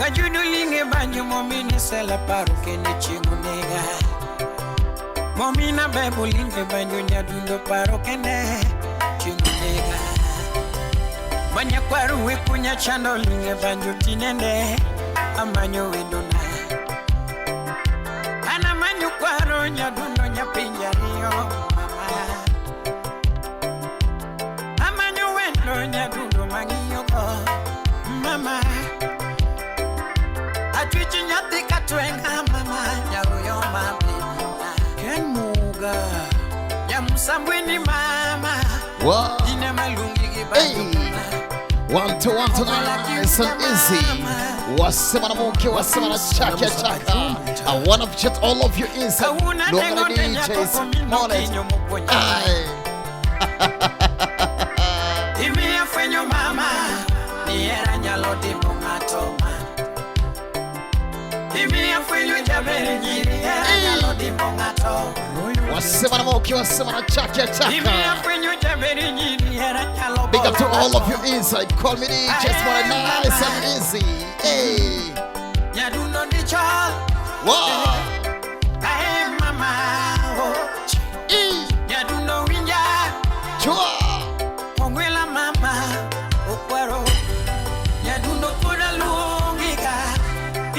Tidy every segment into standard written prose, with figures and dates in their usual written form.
Kajudo linge banjo momini sela paro kende chieng' onega. Momina bebo linge banjo nyadundo paro kende chieng' onega. Manyakwaru we kunya chando linge banjo tinende amanyo wendona. An amanyo kwaro nyadundo nyapinj ariyo mama. Amanyo wendo nyadundo mang'iyogo mama. Atwich nyathi katwenga mama nyaruyo mabedina. Ken Muga. Nyamsambweni mama. Wow. Ine malungi gi banjo Hey. mama. One, two, one, two, nice and easy. Wasema na Muki, wasema na chaka chaka. I wanna appreciate all of you inside. Kawuna Look at dengo the de nyako DJs. komino Morning. kinyo mokwonyo. Aye. Imiya fwenyo mama, ni hera nyalo timo ng'ato ma. Imiya fwenyo jaber nyiri, hera nyalo timo ng'ato. Wasema na Muki, wasema na chaka Imiya chaka. fwenyo jaber nyiri, hera nyalo Big up to bolo all of ng'ato. you inside. Call me DJs Morning. Nice and easy. Hey. Nyadundo dichol, Wow. ae mama, oh. E. Nyadundo winja, Chua. ongwela mama, okwaro. Nyadundo pod aluongi ka,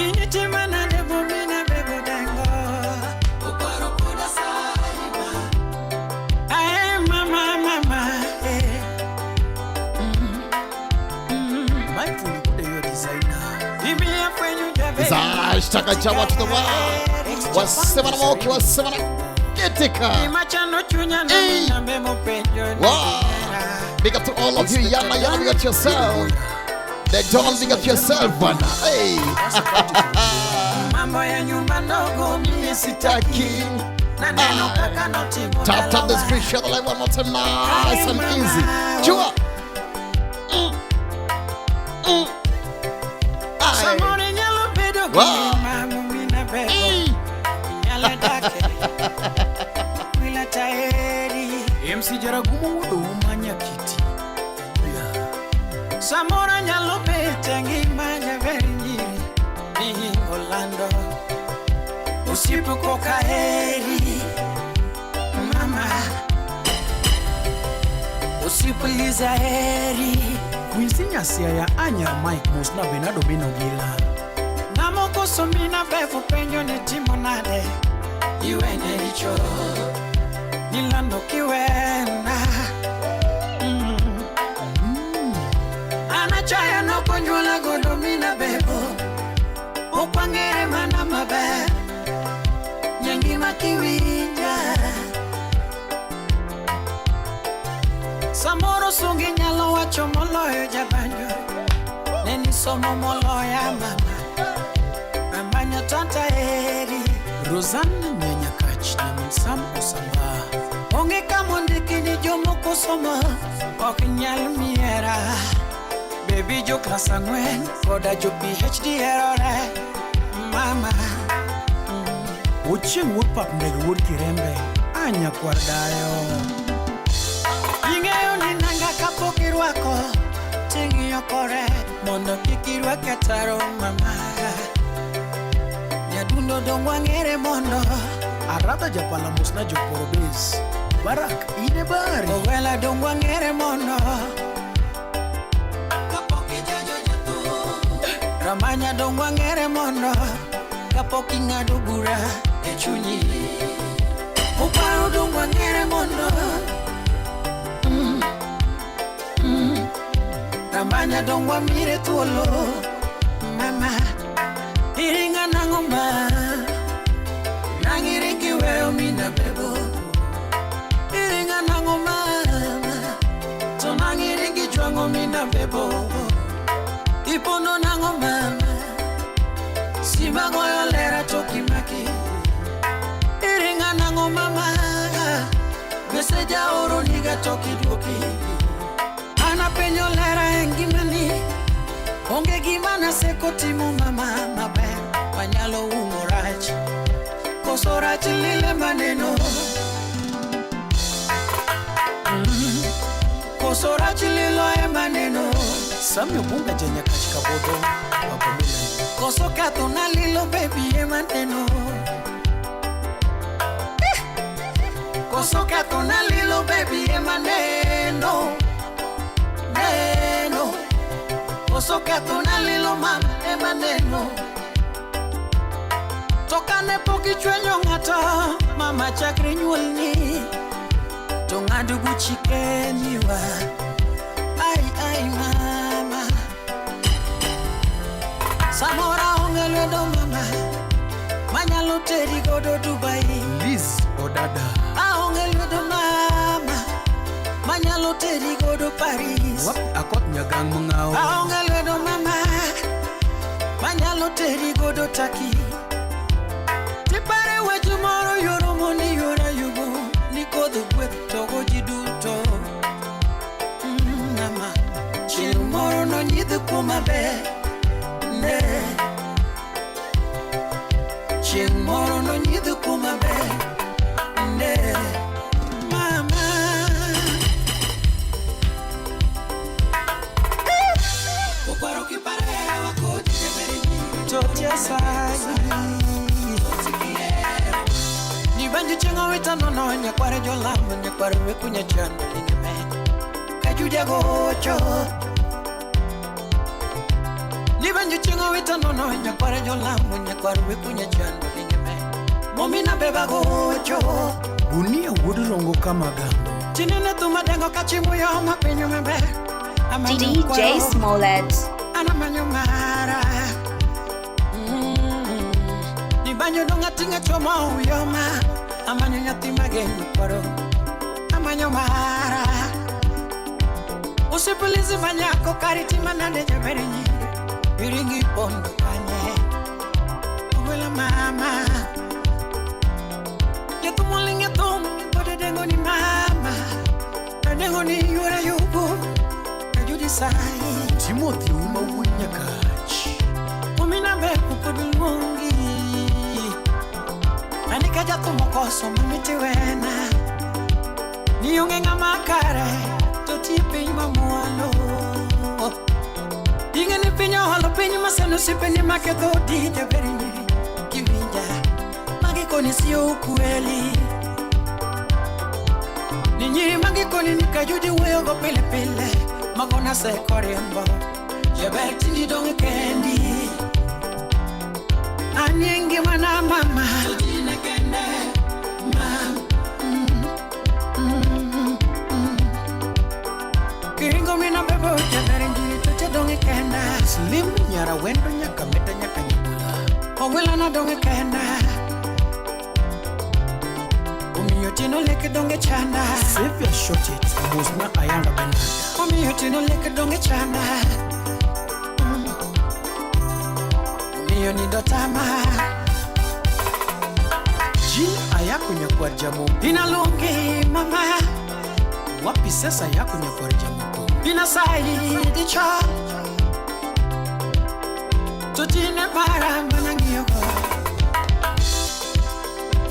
initima nade momina bebo dengo. Okwaro pod asayi ma. Ae mama, mama, eh. Mike Fulikude yo designer. Imiya fwenyo jaber. Hashtag Jama to the world. Wasema na Muki, wasema na Kitika. Gima chando chunya Hey. nambe mopenjo ni Wow. hera. Big up to all of you. Yalla, yalla, big up to yourself. The don't big up yourself, man. Hey. Mambo ya nyumba ndogo mie Sitaki. na neno kaka notimo Tap, tap the dalawa. screen, share the live one more time. Nice and easy. Chua. Aye. Samoro inyalo bedo gi Wow. ngima momina bebo Hey. inyalo dake wila taeri. MC Jaragumo wuod Ouma Nyakiti. Yeah. Samoro anyalo bet e ngima jaber nyiri mihingo lando osiepe koka heri mama osiep Liza heri. Quincy Nyasiaya Anya Mike Mosna Bernardo Bino Gila. Ng'ama okoso mina bevo penjo ni timo nade iwene richo nilando kiwena. Anachaya nokonyuola godo mina bebo okwang'ere mana maber nyangima kiwinja samoro sungi nyalo wacho moloyo jabanjo ne ni somo moloya mama amanyo tanta heri. Rosanne Nyanyakach Nyamin Sam Osamba. Onge kamondiki ni jomoko somo ok nyal miera bebi jo klas 4 koda jo PhD erore mama. Ochieng' wuod pap ndege wuod Kirembe. Anya kwar dayo. Ing'eyo ni nanga kapok irwako ting'iyo kore mondo kik irwak ataro mama nyadundo dong wang'ere mondo. Aradha Japala Mosna Joporo Base. Barak ine bari. Ogwela dong wang'ere mondo kapok ijajo jathum ramanya dong wang'ere mondo kapok ing'ado bura e chunyi uparo dong wang'ere mondo. Ramanya dong wamire thuolo mama iringa nang'o ma nang'iringi weyo mina bebo iringa nang'o mama to nang'iringi jwang'o mina bebo ipondo nang'o mama simba goyo lera to kimaki iringa nang'o mama message aoro niga to kidwoki an apenjo lera e ngimani onge gima naseko timo mama maber manyalo umo rach koso rach lile maneno. Koso rach lilo e maneno. Sami Obunga Janyakach Kabodho. Baba Melanie. Koso kathona lilo baby ema neno. Koso kathona lilo baby ema neno. Neno. Koso kathona lilo mama ema neno. To kane pok ichwenyo ng'ato mama chakre nyuolni to ng'ad buchi kenyiwa. Ai ai mama. Samoro aonge lwedo mama manyalo teri godo Dubai. Liz Odada. Aonge lwedo mama manyalo teri godo Paris. Wapi Akoth Nyagang' Mang'aw. Aonge lwedo mama manyalo teri godo Turkey. Tipare weche moro yoro mondi yora yugo ni kodhi gweth togo ji duto. Mama, chieng' moro nonyidh kuma ber ne. Chieng' moro nonyidh kuma ber ne. Mama. Okwaro kipare wakoti Totia sai. Ni banji chengo wita nono nyakware jolamo nyakware wekunya chando lingeme. Kajuja gocho. Ni banji chengo wita nono nyakware jolamo nyakware wekunya chando lingeme. Momina beba gocho. Gunia wuod Rongo Kamagambo. Chinene tumadengo kachimuyo mapinyo mebe. DJ Smollett. Anamanyo mara. Ni banyo donga tinga choma uyoma. Amanyo nyathi mageno kwaro. Amanyo mara. Usipilizi manyako kariti manade jabere nyiri. Iringi pondo kanye. Owela mama. Yatumulinge tum kode dengo ni mama. Dengo ni yura yubu. Kajudi sai. Timothy Uma wuod Nyakach. Umina be pod luongi. Ani ka jathumo koso mamiti wena. Ni onge ng'ama kare to ti piny mamwalo. Ing'e ni piny oholo piny maseno osiepe maketho odi jaber nyiri kiwinja. Magi koni sio ukweli. Ni nyiri magi koni ni kajudi wuoyogo pile pile. Mago naseko riembo. Jaber tindi dong' kendi. Anie ngimana mama. Totine kende, mam. Kiringo mina bebo jaber njiri tote dong' kenda. Slim Nyara Wendo Nyakameta Nyaka Nyabula. Ogwela na dong' kenda. Omiyo tino leke donge chanda. Xavier Shotit Mosna Ayanga Benada. Omiyo tino leke donge chanda. Omiyo nindo tama. Jean Ayako Nyakwar Jamoko. Inalungi mama. Wapi sesa yako Nyakwar Jamoko. Inasai dicho. Totine para manang'iyogo.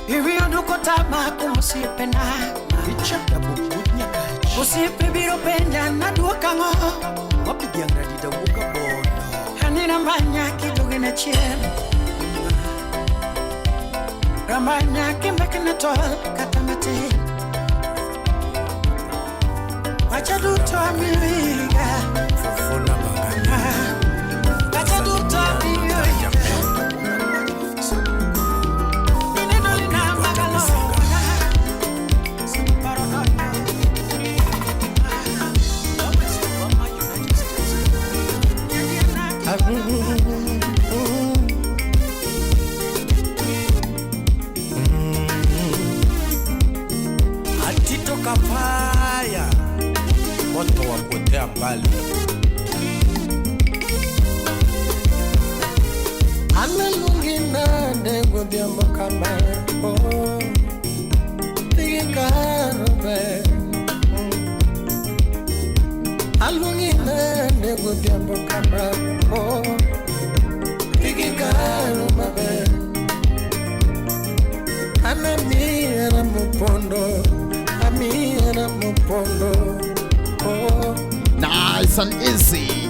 Iwiyo duko tama kuom osiepena. Richard Dabok wuod Nyakach. Osiepe biro penja naduok ang'o. Wapi dhiang' Radida wuok Abondo. Ani rambanya kidugine chien. Rambanya kimbekne tol kata matin. Wacha duto amiyo higa. Fofona Bangani. Wacha duto amiyo higa. Ineno lina magalona. Paro donjo. Thomas Obama, United States. Atito Kafaya, moto wa kuotea mbali. Analungi nade godhiambo kama oh, Digi karo ber. Aluongi nade godhiambo kama oh, Digi karo maber. Anamiera mopondo, amiera mopondo oh. Nice and easy.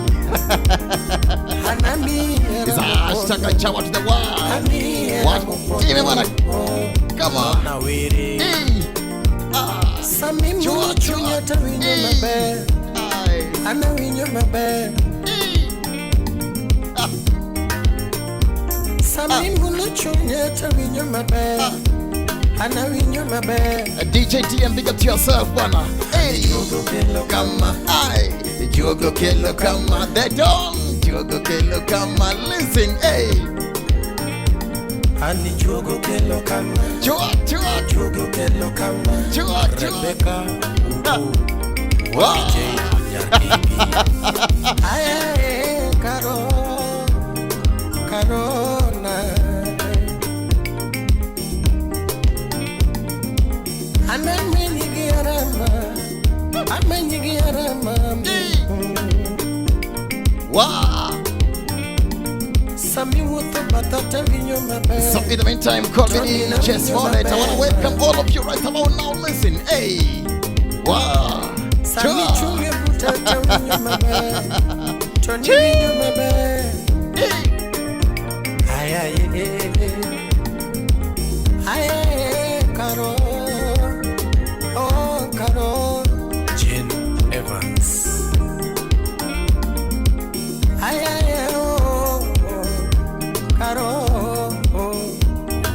Anami It's a hashtag Chawa to the world. What? Give me one. Come on. Nawere. Hey. Ah. Sami Chua, mulo chua. chunya to winjo Hey. maber. Aye. Ana winjo maber. Hey. Sami mulo chunya to winjo maber. Ana winjo maber. DJ DM, big up to yourself, bwana. Hey. Kama. Aye. Juogo kelo kama. The Don. Juogo kelo kama. Listen. Hey. Ani juogo kelo kama. Chua, chua. Juogo kelo kama. Chua, chua. Rebecca Ugo. Wow. DJ Nyarkingi. Aye, karo, karona. Anamenyi gi arama, amenyi gi arama. Wow. Sami wuotho batha tawinjo maber. So in the meantime, call me DJ Smollett. I want to welcome all of you right about now. Listen, hey, wow, Sami Chua. chunge buta tawinjo maber. To ni winjo maber. Hey. Ay, ay, eh, eh. Ay, ay, eh, karo. Oh, karo. Jane Evans. Ay, ay, eh, oh, oh. Karo. Oh.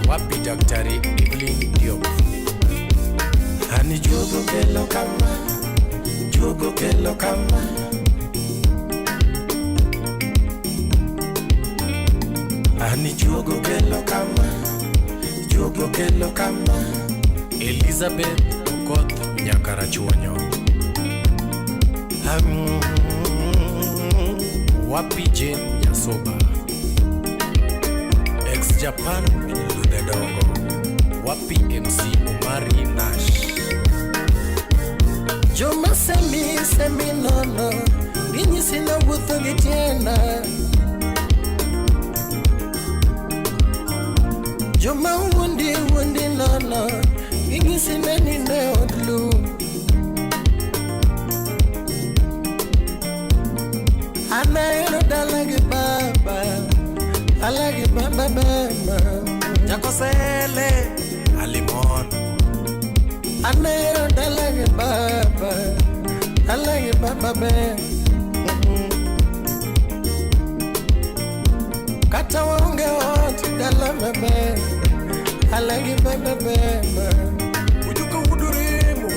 Wapi Daktari Evelyn Diop. Ani juogo kelo kama. Juogo kelo kama. Ani juogo kelo kama. Juogo kelo kama. Elizabeth Okoth Nyakarachuonyo. Wapi Jane Nyasoba. Ex Japan Ludhedongo. Wapi MC Omari Nash. Joma semi semi nono ginyisi nawuotho gi tienda. Joma wuondi wuondi nono ginyisi nani ne od lum. An ahero dala gi baba, dala gi baba baba. Jakosele Alimon. An ahero dala gi baba, dala gi baba ber. Kata waonge ot dala maber, dala gi baba ber. Ujuka Uduremo.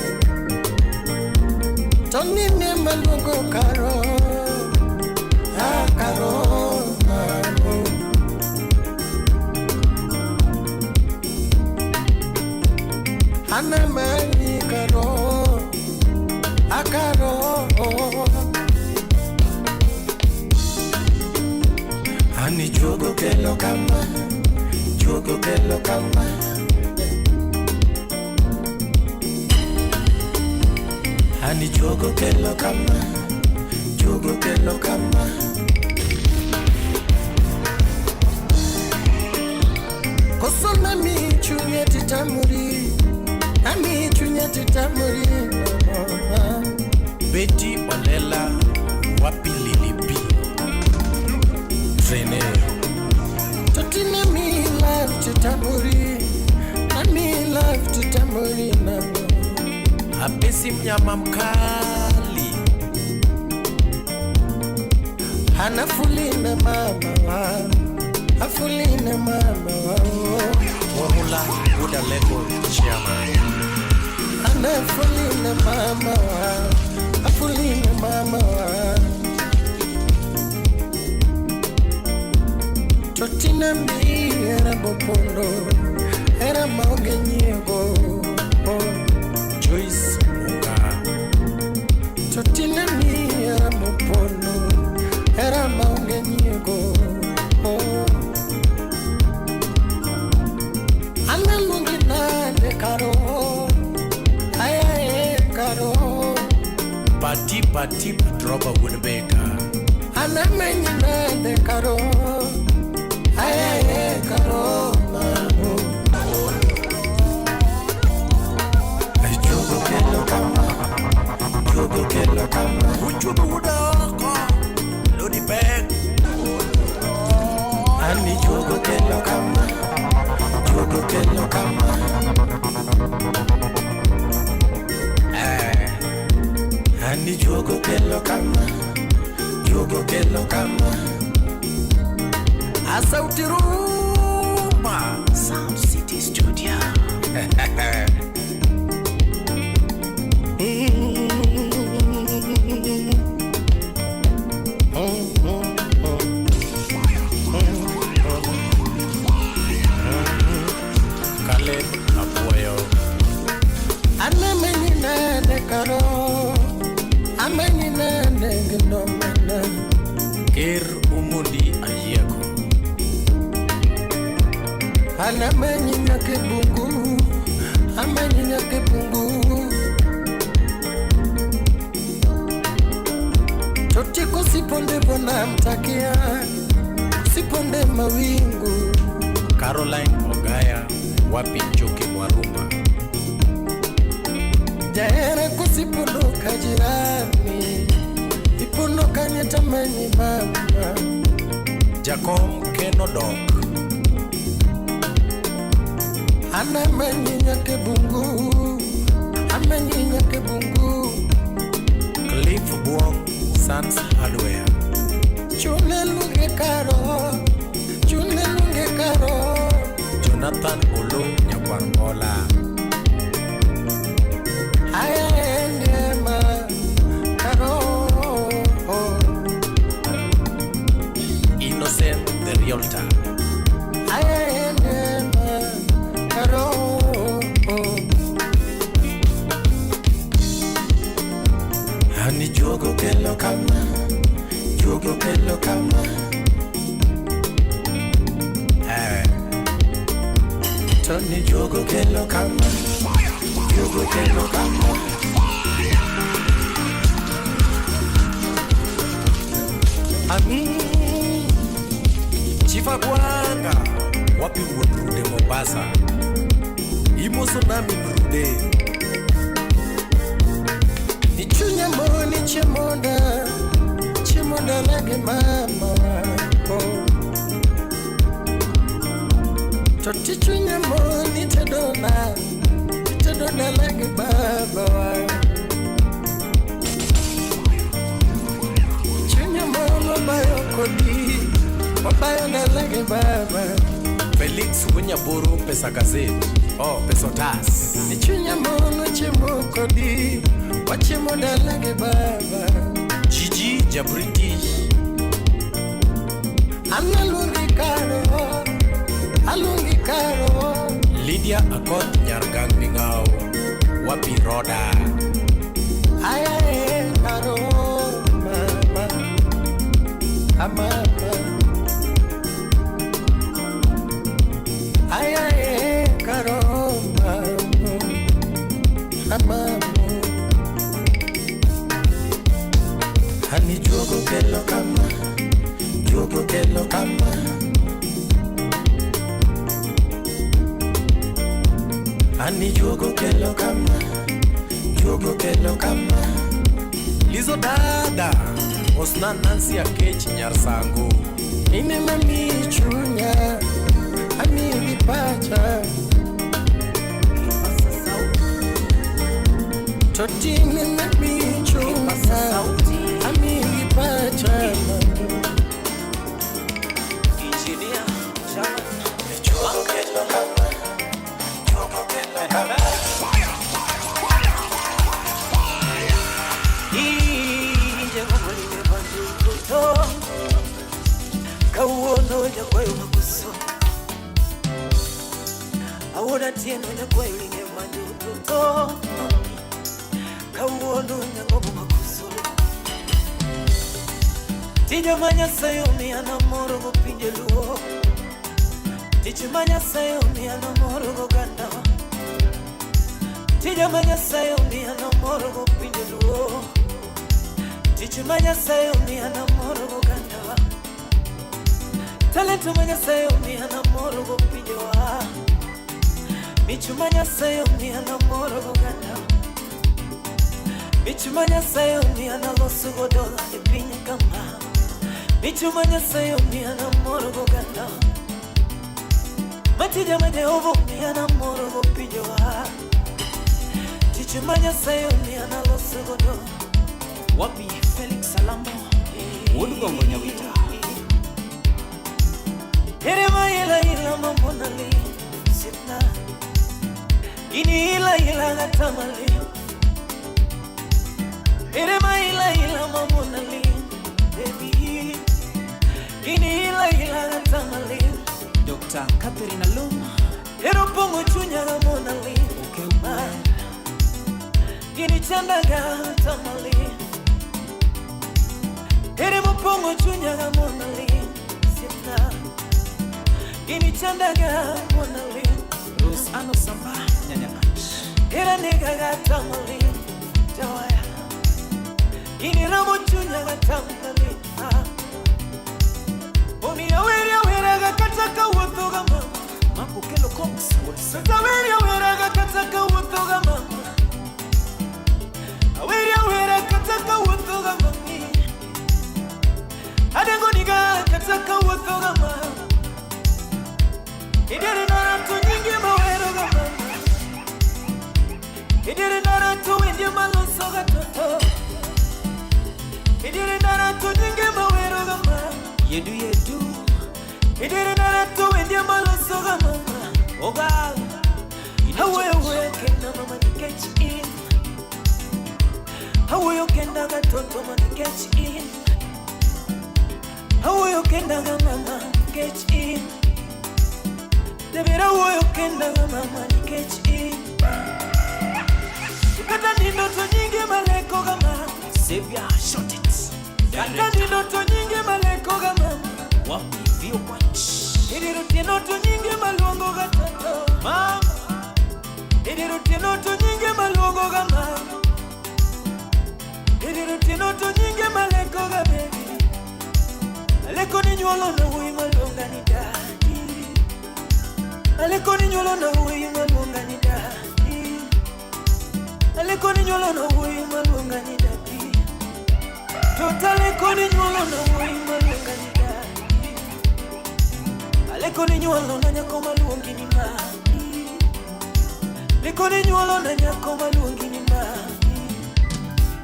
To ni ne maluongo karo, ah karo, ah, oh. An amanyi karo, ah karo. Ani juogo kelo kama, juogo kelo kama. Ani juogo kelo kama, juogo kelo kama. Koso nami chunye titamuri, nami chunye titamuri. Betty Olela. Wapi Lily B. Trainer. Totine mi life titamuri, nami life titamuri namo. Apesi mnyama mkali. Anafulina mama wa, afulina mama wa. Wamula Buda Lego Chairman. Anafulina mama wa, afulina mama wa. Totina mi era bopondo, era maonge nyiego. Joyce Munga. Totina mi era bopondo, era maonge nyiego. Analungi nade karo, ay ay karo. Pati Pati Droba Wunbeka. Anamenyi nade karo, ay ay karo. Juogo kelo kama, juogo kelo kama. Uchubu Udoko. Lodi Juogo kelo kama, juogo kelo kama. Ani juogo kelo kama, juogo kelo kama. Asauti Ruma Sound City Studio. Caleb Apuoyo. Anamenyi nade karo, amenyi nade ginomena. Ker Omondi Ayieko. Anamenyi nyaka e bungu, amenyi nyaka e bungu. Totiko siponde bona mtakia, siponde mawingu. Caroline Ogaya wapi Njoki Mwarumba. Jahera kusipondoka jirani, ipondoka nyetamenyi mama. Jakom Keno Dok. Anamenyi nyaka e bungu, amenyi nyaka e bungu. Cliff Buong Sans Hardware. Chune lunge karo, chune lunge karo. Jonathan Olo Nyakwar Mola. Aya endema karo. Innocent the Realtor. Aya endema karo. Ani juogo kelo kama, juogo kelo kama. Tony juogo kelo kama, juogo kelo kama. Ami Chifa Gwanga wapi wuon Rude Mombasa. Imoso nami Rude. Ichunya moni chiemoda, chiemoda lage mama. Oh. To tichunya moni tedona, tedona lage baba. Chunya mono bayo kodi, wabayo dalage baba. Felix Wunyaburu Pesa Gazette. Oh, Pesotas. Ichunya mono chiemo kodi, wachiemo dalage baba. Gigi Jabritish. An aluongi karo, aluongi karo. Lydia Akoth Nyargang Mingao. Wapi Roda. Aya e karo, mama, amama. Aya e karo, mama, amama. Ani juogo kelo kama, juogo kelo kama. Ani juogo kelo kama, juogo kelo kama. Lizo Dada. Osna Nancy Akech Nyarsango. Ine mami chunya, ami vipacha. Totine mami chunya, ami vipacha. Engineer Chama. Juogo kelo kama, juogo kelo kama. Kawuono jakwayo makuso awuoda tieno jakwayo linge majuto kawuono nyangobo makuso tija ma Nyasaye omiya namoro go pinje luo tich ma Nyasaye omiya namoro go gandawa tija ma Nyasaye omiya namoro go pinje luo tich ma Nyasaye omiya namoro go gandawa talento ma Nyasaye omiya namoro go pinjewa mich ma Nyasaye omiya namoro go gandawa mich ma Nyasaye omiya naloso go dola e piny kama mich ma Nyasaye omiya namoro go gandawa Matija ma Jehova omiya namorogo pinjowa. Tich ma Nyasaye omiya naloso godo. Wapi Felix Salambo Wuod Gombo Nyawita. Ere ma ila ila mamonali sitna. Ini ila ila gatamali. Ere ma ila ila mamonali baby. Ini ila ila gatamali. Dr. Catherine Alum. Ero pongo chunya gamonali. Okeuma. Gini chandaga tamali. Ere mopongo chunya gamonali sitna. Gini chandaga monali. Rose Ano Samba Nyanyakach. Era nega gatamali jawaya. Gini ramo chunya gatamali. Omiya wera wera gakata kawuotho ga mama. Marco Kelo Cox Wuod Sasa wera wera gakata kawuotho ga mama. Awera wera kata kawuotho ga mami. Adengo niga kata kawuotho ga mama. Idere nara to nyinge mawero ga mama. Idere nara to wende maloso ga toto. Idere nara to nyinge mawero ga mama. Yedu yedu. Idere nara to wende maloso ga mama. Ogal. Awewe kenda mama nikech in. Awuyo kenda ga toto ma nikech in. Awuyo kenda ga mama nikech in. Debera awuyo kenda ga mama nikech in. Kata ni ndoto nyingi maleko ga mama. Savior shot it. Kata ni ndoto nyingi maleko ga mama. Wapi Vio Quach. Idiro tieno to nyingi maluongo ga toto. Mama. Idiro tieno to nyingi maluongo ga mama. Idiro tieno to nyingi maleko ga baby. Aleko ni nyuolo na wuoyi maluonga ni daddy. Aleko ni nyuolo na wuoyi maluonga ni daddy. Aleko ni nyuolo na wuoyi maluonga ni daddy. Tota aleko ni nyuolo na wuoyi maluonga ni daddy. Aleko ni nyuolo na nyako maluongi ni mami. Aleko ni nyuolo na nyako maluongi ni mami.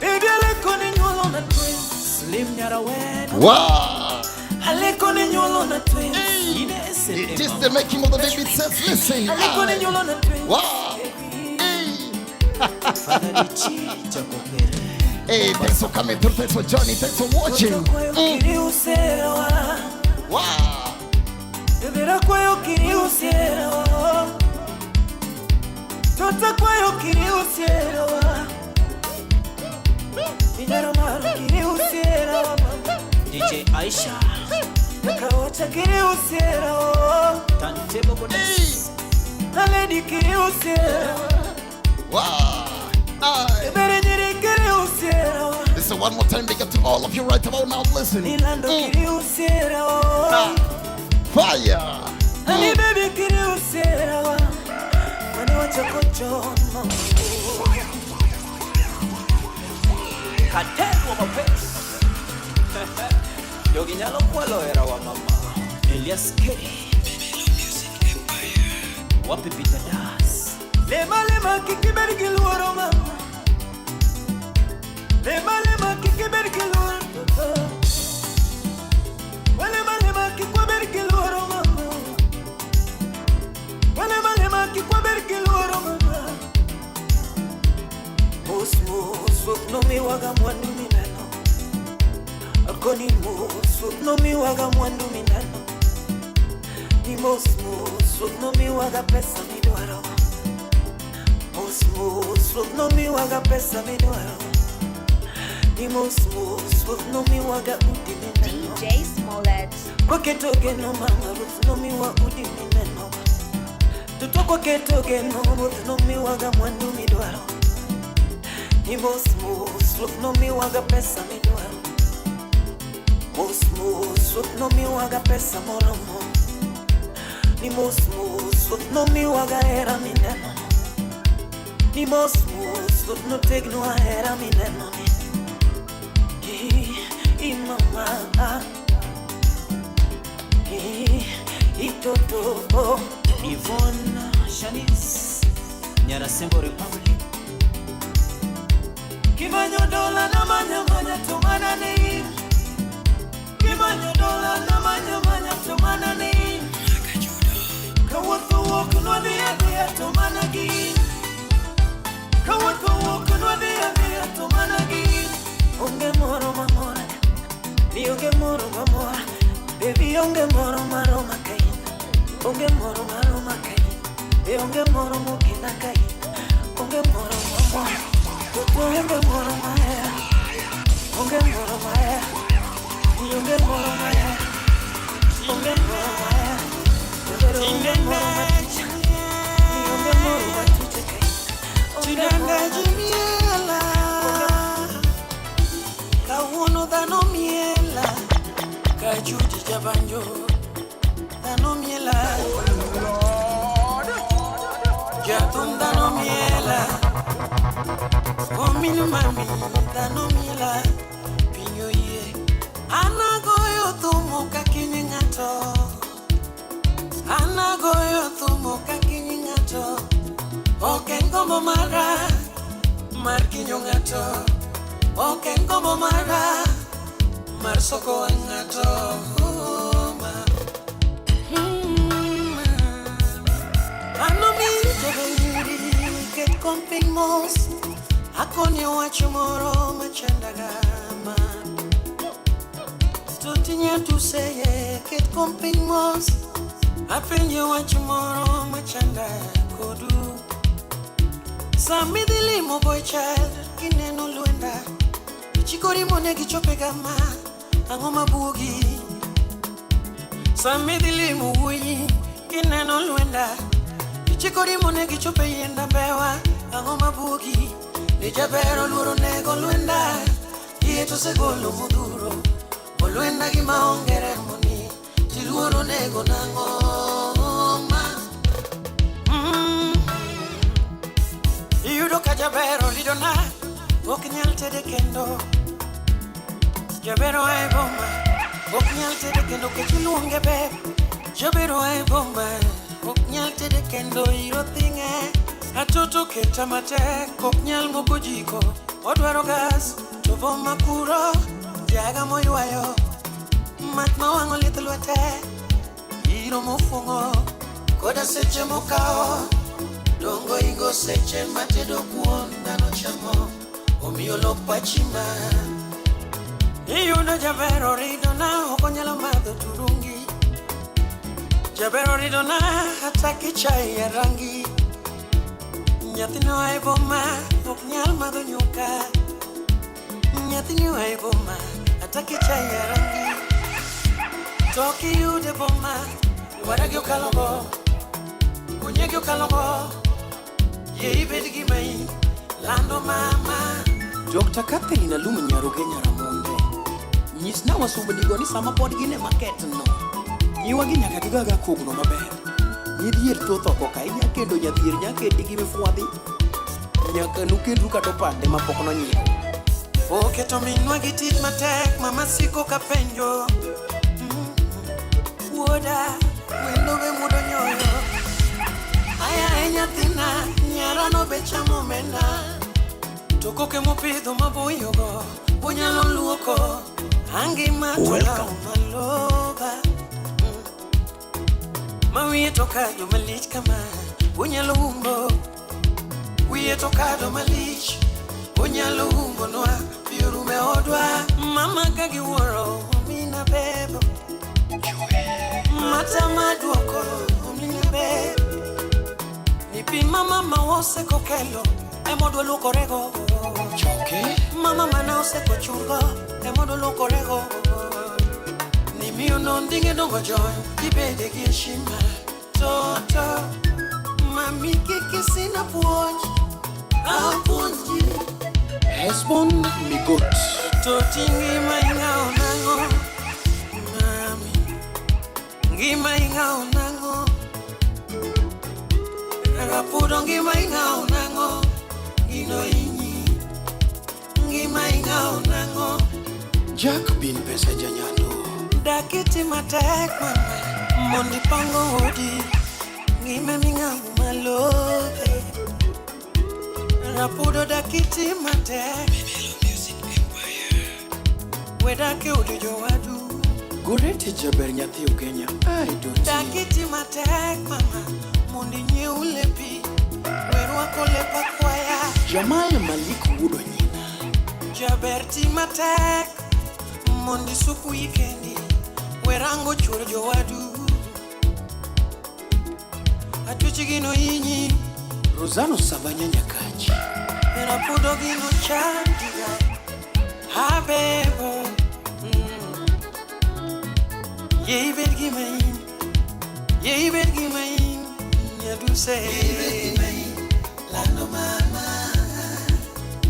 Baby aleko ni nyuolo na twins. Slim Nyarawen. Wow. Aleko ni nyuolo na twins. Ine SNM. It is the making of the baby itself. Listen. Aleko ni nyuolo na twins. Wow. Baby. Hey. Father Dichi Chakopere. Hey, thanks for coming through. Thanks for joining. Thanks for watching. Toto kwayo kiri usewa. Wow. Debera kwayo kiri usewa. Tota kwayo kiri usewa. Inyaro maro kiri usewa mama. DJ Aisha. Nakaocha kiri usewa. Tantebo Goddess. Naledi kiri usewa. Wow. Aye. Debere nyiri kiri usewa. Listen one more time. Big up to all of you right about now. Listen. Nilando kiri usewa. Fire. Ani baby kiri usewa. Mane wachakocho mama. Katego mapes. Jogi nyalo kwalo hera wa mama. Elias K. Wapi Peter Das. Lema lema kikiberi giluoro mama. Lema lema kikiberi giluoro toto. Walema lema kikwaberi giluoro mama. Walema lema kikwaberi giluoro mama. Mos mos ok no miwaga mwandu mineno. Akoni mos ok no miwaga mwandu mineno. Ni mos mos ok no miwaga pesa midwaro. Mos mos ok no miwaga pesa midwaro. Ni mos mos ok no miwaga udi mineno. DJ Smollett. Kwaketo geno mama ruoth nomiwa udi mineno. Toto kwaketo geno ruoth nomiwaga mwandu midwaro. Ni mos mos ruoth nomiwaga pesa midwaro. Mos mos ruoth nomiwaga pesa moromo. Ni mos mos ruoth nomiwaga hera mineno. Ni mos mos ruoth notegno hera mineno ni. I mama ah. I toto. Yvonne Shanice Nyarasembo Republic. Kimanyo dola na manya manya to mana ni. Kimanyo dola na manya manya to mana ni. Kawuotho wuok nwadhi adhiya to mana gin. Kawuotho wuok nwadhi adhiya to mana gin. Onge moro mamora, ni onge moro mamora. Baby onge moro maroma kain. Onge moro maroma kain. E onge moro mokina kain. Onge moro mamora. Toto onge moro mahera. Onge moro mahera. Ni onge moro mahera. Onge moro mahera. Pero onge moro maticha. Ni onge moro maticha kain. Onge moro maticha. Kawuono dhano miela. Kachuji jabanjo. Dhano miela. Jathum dhano miela. Omin mami dhano miela. Piny oyie. An agoyo thum ok akinyi ng'ato. An agoyo thum ok akinyi ng'ato. Ok en gombo mara mar kinyo ng'ato. Ok en gombo mara mar soko wang' ng'ato. Oh, ma. Mm, Ano mi ket kom piny mos. Akoni wach moro machandaga ma. To tinya tuseye ket kom piny mos. Apenje wach moro machanda kodu. Sami dhi limo boy child kineno lwenda. Ichikori monegi chope gama ang'o mabuogi. Sami dhi limo wuoyi kineno lwenda. Ichikori monegi chope yienda mbewa ang'o mabuogi. Ni jaber oluoro nego lwenda. Iye to osegolo modhuro. Olwenda gima onge remo ni. Tiluoro nego nang'o ma. Iyudo ka jaber oridona ok nyal tede kendo. Jaber oa e boma ok nyal tede kendo kech iluonge ber. Jaber oa e boma ok nyal tede kendo iro thing'e. Atoto keta matek ok nyal moko jiko. Odwaro gas to boma kuro jaga moywayo. Mach mawang'o lith lwete iro mofung'o koda seche mokawo. Dongo ingo seche matedo kuon dhano chamo. Omiyo lok pachi ma. Iyudo jaber oridona ok onyalo madho turungi. Jaber oridona ataki chai ya rangi. Nyathino oa e boma ok nyal madho nyuka. Nyathini oa e boma ataki chai ya rangi. To kiyude boma waragi okalogo. Kunyegi okalogo. Yie ibed gima in lando mama. Dr. Catherine Alum Nyaruge Nyaramonde. Nyisna wasumbnigo ni sama pod gin e market no. Nyiwagi nyaka gigaga kogno maber. Nyidhier thoth oko ka inya kendo nyadhier nya kedi gi mifwadhi. Nyaka nukendru kata opande mapok nonyiew. Oketo minwa gi tich matek mama siko ka penjo. Wuoda wendo be mudo nyoyo. Aya e nyathina nyarano be chamo omenda. To koke mopidho maboyogo onyalo luoko. Angima to Welcome. maloba. Ma wiye to kado malich kama onyalo umbo. Wiye to kado malich onyalo umbo nwa pi orume odwa. Mama ka giwuoro omina bebo. Mata maduoko omina bebo. Ni pi mama ma oseko kelo emodwa luokorego. Choke. Mama mana oseko chungo emodwa luokorego. Ni miyo nonding'e dongo jony gibede gi heshima. Toto mami kiki sina puonj apuonji. Hesbon Migot. To ti ngima ing'awo nang'o mami. Ngima ing'awo nang'o. Rapudo ngima ing'awo nang'o. Gino inyi. Ngima ing'awo nang'o. Jack bin pesa janyando. Dakiti matek mama mondo ipango odi. Ngima ming'amo malo Rapudo dakiti matek Wedake od jowadu Goreti jaber nyathi Ugenya. Ai doti. Dakiti matek mama Mondo inyiew lepi We rwako lep akwaya Jamal Malik wuod Onyina. Jaber ti matek Mondo isuk wiyi kendi We rango chuor jowadu Atuch gino hinyi Rosano Sabanya Nyakachi. Rapudo gino chandiga Habebo Ye ibed gima in Ye ibed gima in Nyaduse Ye ibed gima in Lando mama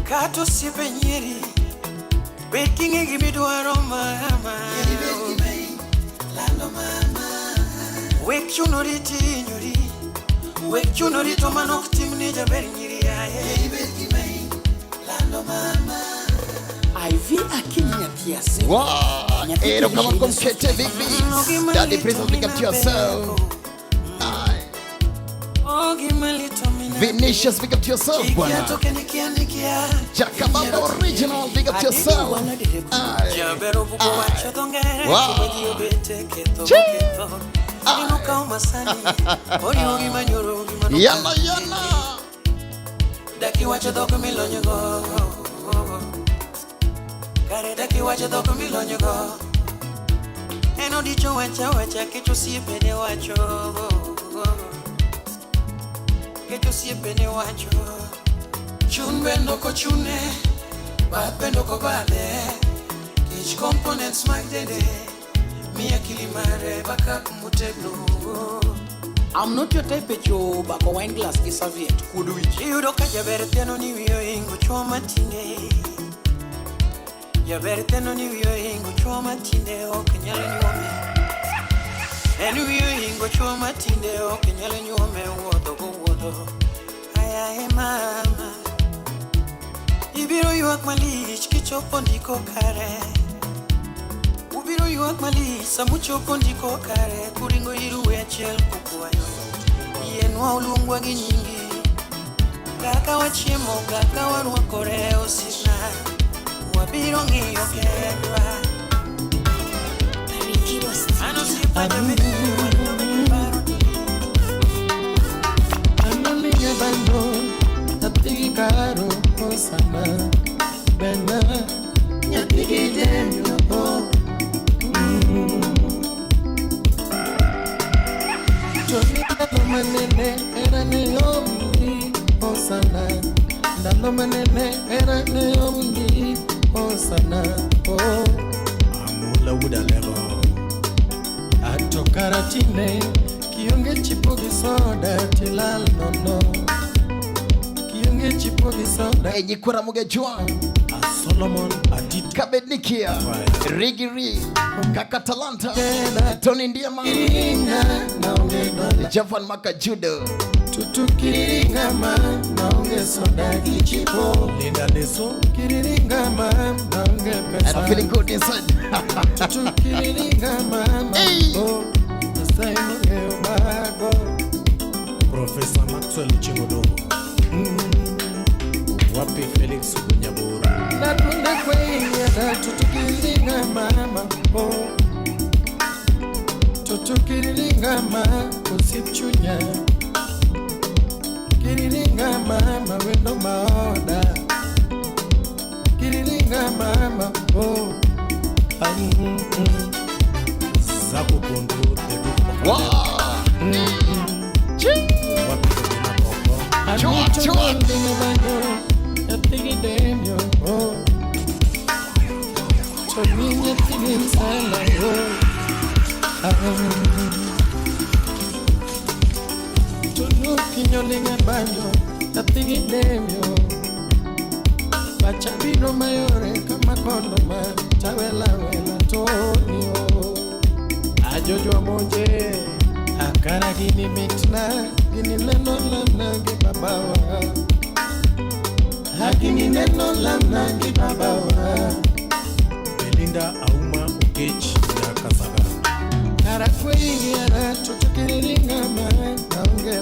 Kata osiepe nyieri Bed king'e gimidwaro mama Ye ibed gima in Lando mama Wek chunori tinyori Wek chunori to mano ok timni jaber nyiri aye Ye ibed gima in Lando mama Ivy Akinyi nyathi Ase. Wow. Nyathi Erokamano kuom Kenya. kete big beats. Daddy Princess, big up to yourself. Aye. Oh, gima lit mina Vinicius, big up to yourself, Ikia bwana. toke nikia nikia Jakababa original, big up to yourself. Aye. Jaber obuko wacho dho ngere Wow. Kuma ji obete ketho Chii. ketho Neno kao masani Oriwo gima nyoro gima noka Yana yana. Daki wacho dhok milonygo Kare daki wacho dhok milonygo En odicho wacha wacha kech osiepene wacho Kech osiepene wacho Chun bende ok ochune Bath bende ok obadhe Kech components mag dende Miya akili mare backup motegno I'm not your type echo bako wine glass gi serviette kuodo wich. Iyudo ka jaber thiano ni wiye ohingo chuo matinde Jaber thiano ni wiye ohingo chuo matinde ok nyal nyuome En wiye ohingo chuo matinde ok nyal nyuome wuotho gowuotho Ayaye mama Ibiro ywak malich kichopo ndiko kare Ubiro ywak malich samuchopo ndiko kare Kuringo iruwe achiel kukwayo Yienwa uluongwa gi nyingi Kaka wachiemo, kaka warwakore osiepna Wabiro ng'iyo kendwa An osiepa jaber wan paro Anolinga bando, nyathigi karo osana, bena nyathigi demyo o. To ni ndalo manene era ne omni osana, ndalo manene era ne omni osana oh. Amula wuod Alego. Ato kara tinde kionge chipo gi soda tilal nono kionge chipo gi soda Hey, nyikwara mugejwa. A Solomon Adit Kabednikia. Rigiri. Kaka Talanta. Tony Ndiema. Kiringa naonge dola Javan Makajudo. tutu kiriringa ma naonge soda gi chipo Linda Leso kiriringa ma naonge And pesa I'm feeling good inside. tutu kiriringa ma Hey. oh Nyasaye nong'eyo mago Professor Maxwell Chingodongo. Wapi Felix Gunyaburu. Natunda kwenye tutukiriringa mama oh tutukiriringa ma osiep chunya kiriringa mama wendo maoda kiriringa mama oh mm. Zako Kondo the Duke of Wow. Wapi Obina Bongo. Chua, chua. Nyathigi demyo oh to mi nyathigi msala oh ah. Tunu kinyolinga banjo nyathigi demyo pacha biro mayore kama kondo ma tawela wela Tony oh ajojwa monje akara gini mitna gini neno lamna gi babawa Agini neno lamna gi babawa Belinda Auma Okech Nyakasaga. Kara kweyiera tutukiriringa ma naonge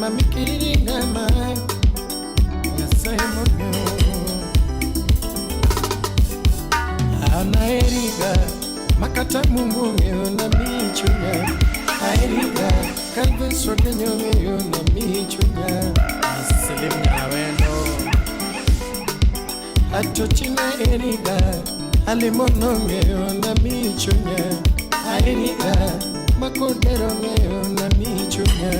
Mami kiriri ng'ama Nyasaye mong'eyo. An aheriga makata Mungu ong'eyo na mi chunya. Aheriga Calvin Sodenyo ong'eyo na mi chunya. Selim Nyawendo. Atochina eriga Alimono ong'eyo na mi chunya. Aheriga Makodero ong'eyo na mi chunya.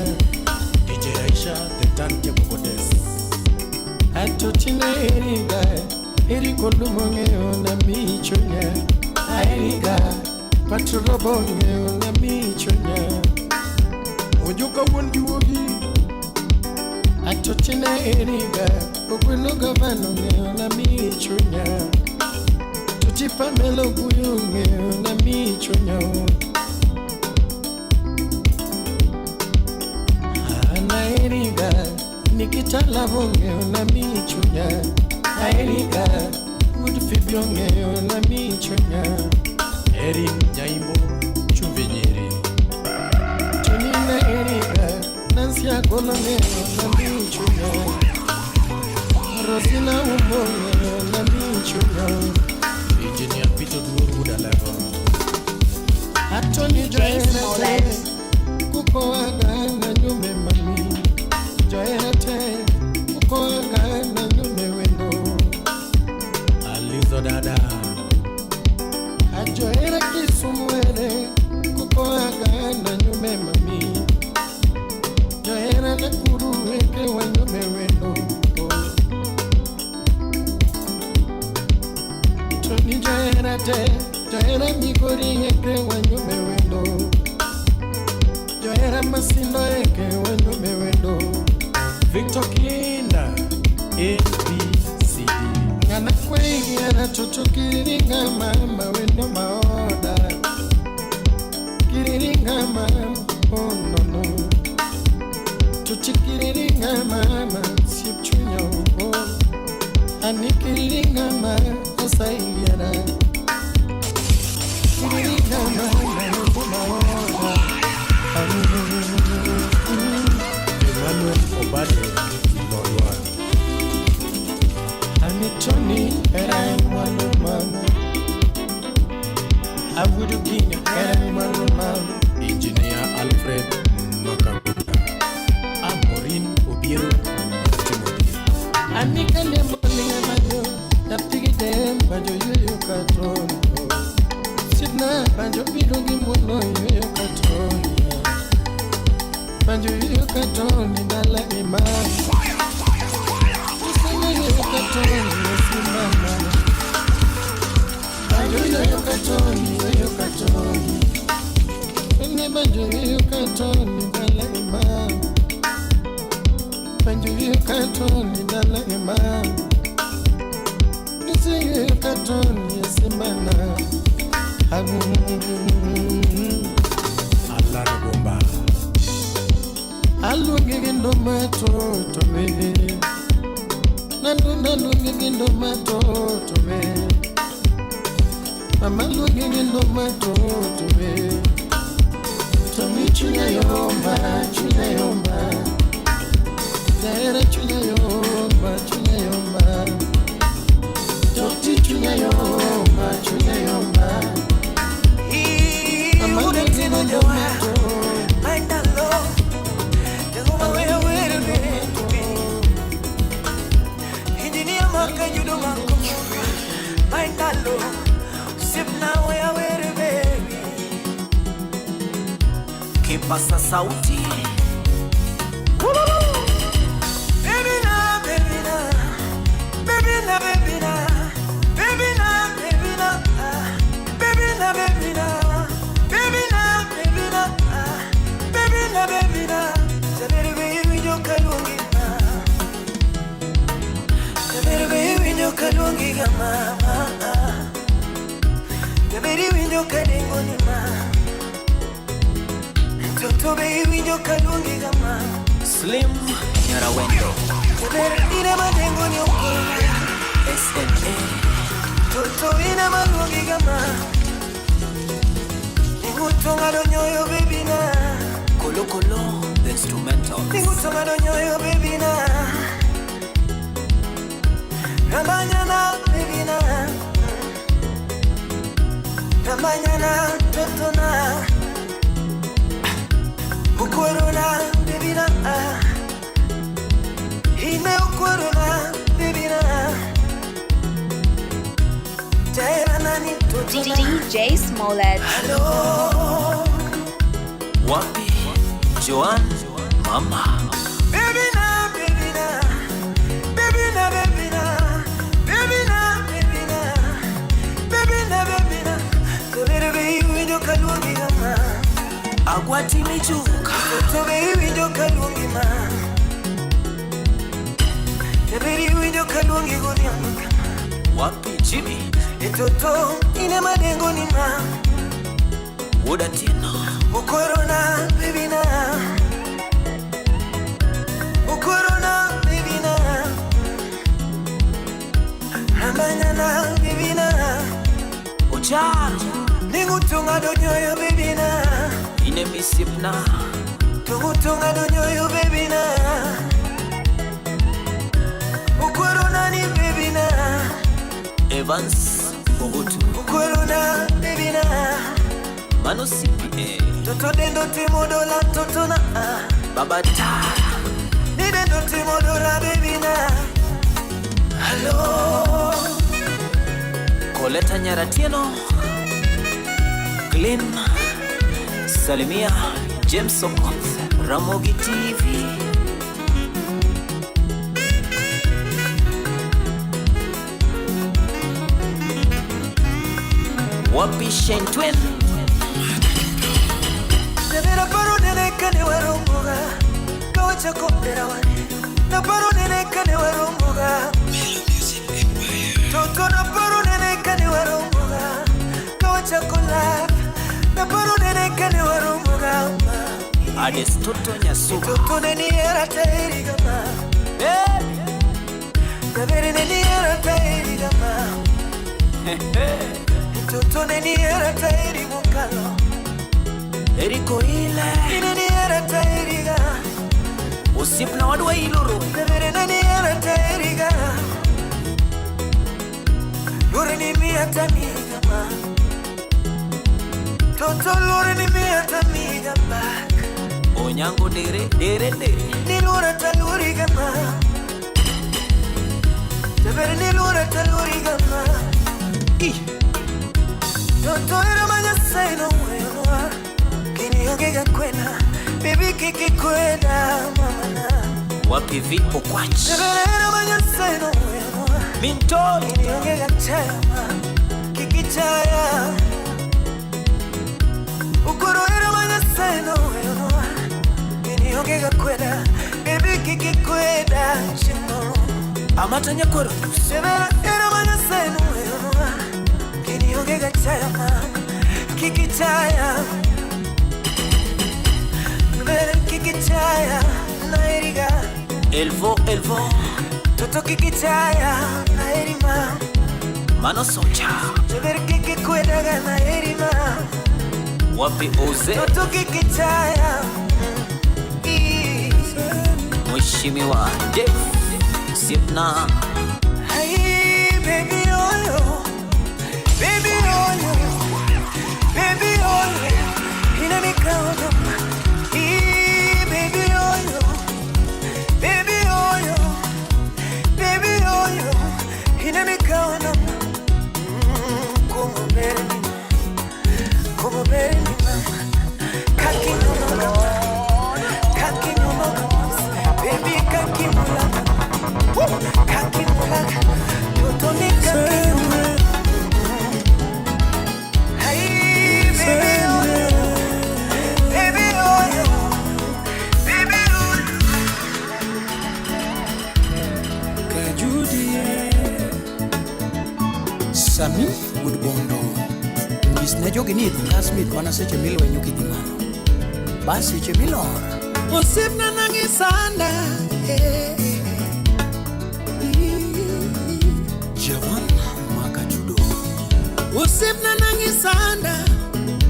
DJ Aisha, the turntable goddess. Atochina eriga Erikolumo ong'eyo na mi chunya. Aheriga Patrobo ong'eyo na mi chunya. Ojuka wuon juogi. Atochina eriga Ogweno gavana ong'eyo na mi chunya. Tuti Pamela Oguyo ong'eyo na mi chunya. An aheriga Nikita Love ong'eyo na mi chunya. Aheriga Wuod Fibi ong'eyo na mi chunya. Erin Nyaimbo, Chumvi Nyeri. Tonina eriga Nancy Agolo ong'eyo na mi chunya. Rosina Umbo ong'eyo na mi chunya. Engineer Peter Duor Wuod Alego. Atoni DJ johera te Smollett. kukoaga na nyume mami. Johera te kukoaga na nyume wendo. Alizo Dada. Ajohera Kisumu ere kukoaga na nyume mami. Johera Nakuru eke wa nyume wendo. Toni johera te johera Migori eke wa nyume wendo. Johera Masindo eke wa nyume wendo. Victor Kinda, A B C D. Ng'ana kweyiera toto kiriringa mama wendo maoda. Kiriringa mama oh no no. Tuti kiriringa mama siep chunya oh. Ani kiriringa mama asayiera. Kiriringa mama wendo maoda. Emmanuel Obade, Lodwar. Ani Tony era mwalo mama. Abudu Gina era mwalo mama. Engineer Alfred Makagula. Amorin Obiero Timothy. Anika lembo banjo, napigide banjo yoyo katoni. Sidna banjo biro gi mulo yoyo katoni. Banjo yoyo katoni dala ima. Usana yoyo katoni osimama. Banjo yoyo katoni yoyo katoni. Ene banjo yoyo katoni dala ima. Banjo yoyo katoni dala ima. Nise yoyo katoni osimana. Alan Gomba. Aluongi gi ndo matoto we. Nando naluongi gi ndo matoto we. Mama luongi gi ndo matoto we. To mi chunya yomba, chunya yomba. Jahera chunya yomba, chunya yomba. Toti chunya yomba, chunya yomba. Mama luongi gi ndo matoto. Kipasa sauti. Baby na, baby na, baby na, baby na, baby na, baby na, baby na, baby na, baby na, baby na, baby na, baby na. Jabere baby nyokalungi na, jabere baby nyokalungi ga mama, jabere nyokadengo ni ma. Toto baby nyokalungi ga ma. Slim Nyarawendo. Jabere ina madengo ni okolo. SMA. Toto ina malungi ga ma. Ngutonga donyoyo baby na. Kolo Kolo, the instrumental. Ningutomano nyoyo baby na Ramanyana baby na Ramanyana totona Ukwerona baby na Ine ukwerona baby na Jaira nani totona DJ Smollett. Hello Wapi Joan Mama. Baby na, baby na, baby na, baby na, baby na, baby na, baby na, baby na. Kabere be iwinjo kaluongi kama, Agwati michuka. to be iwinjo kaluongi ma. Kabere iwinjo kaluongi godhiambo kama. Wapi Jimmy. E toto ine madengo ni ma. Wuod Atieno. Ukorona baby na, ukorona baby na, Ramanyana baby na. Ocharo. Ningutunga donyoyo baby na Ine misipna. Tungutunga donyoyo baby na Ukwerona ni baby na Evans Bogutu. Ukwerona baby na Mano CPA. Toto dendo timodola toto na Baba Tara. Ni dendo timodola baby na Hello Koleta Nyaratieno. Glenn. Salimia James Okoth. Ramogi TV. Wapi Shane Twin. Nebera paro nene kane waromboga Kawacha kopera wane Na paro nene kane waromboga Toto na paro nene kane waromboga Kawacha kolap Na paro nene kane waromboga Ades Toto Nyasuba. Toto neni era taeri gama Baby. Tabere neni era taeri gama Toto neni era taeri mukalo Eriko ile. Neni era taeri ga Osipna wadwa iloro. Tabere neni era taeri ga Lore ni mia tamiga ma Toto lore ni mia tamiga back Onyango dere dere dere. Ni lora taluri gama Tabere ni lora taluri gama Toto era manya seno wewa Kini ongega kwena Baby kiki kwena mama na Wapi vipo kwach. Tabere era manya seno wewa Mintoli. Kini ongega chama Kiki chaya Ukoro era manya seno wewa Kini ongega kwena Baby kiki kwena Chimoro Amata nyakwero. Tabere era manya seno wewa Kini ongega chama Kiki chaya Tabere kiki chaya Naeriga Elvo Elvo. Toto kiki chaya Naerima Mano Socha. Tabere kiki kwedaga naerima Wapi Oze. Toto kikichaya Mheshimiwa Jeff Sipna. Hey baby oyo Baby oyo Baby oyo Ina mikaono Ee baby oyo Baby oyo Baby oyo Ina mikaono Como bere Como bere mi mama Kaki nyuma Kaki nyuma Baby kaki mulaka Kaki mulaka Toto ni kaki nyuma Hey baby oyo Baby oyo Baby oyo Kajudie Sami Woodbondo Nyis ne jogi ni idhi Smith mana seche milwenyo kidhi malo. Bas seche milor. Osiepna nangisanda Javan Makajudo. Osiepna nangisanda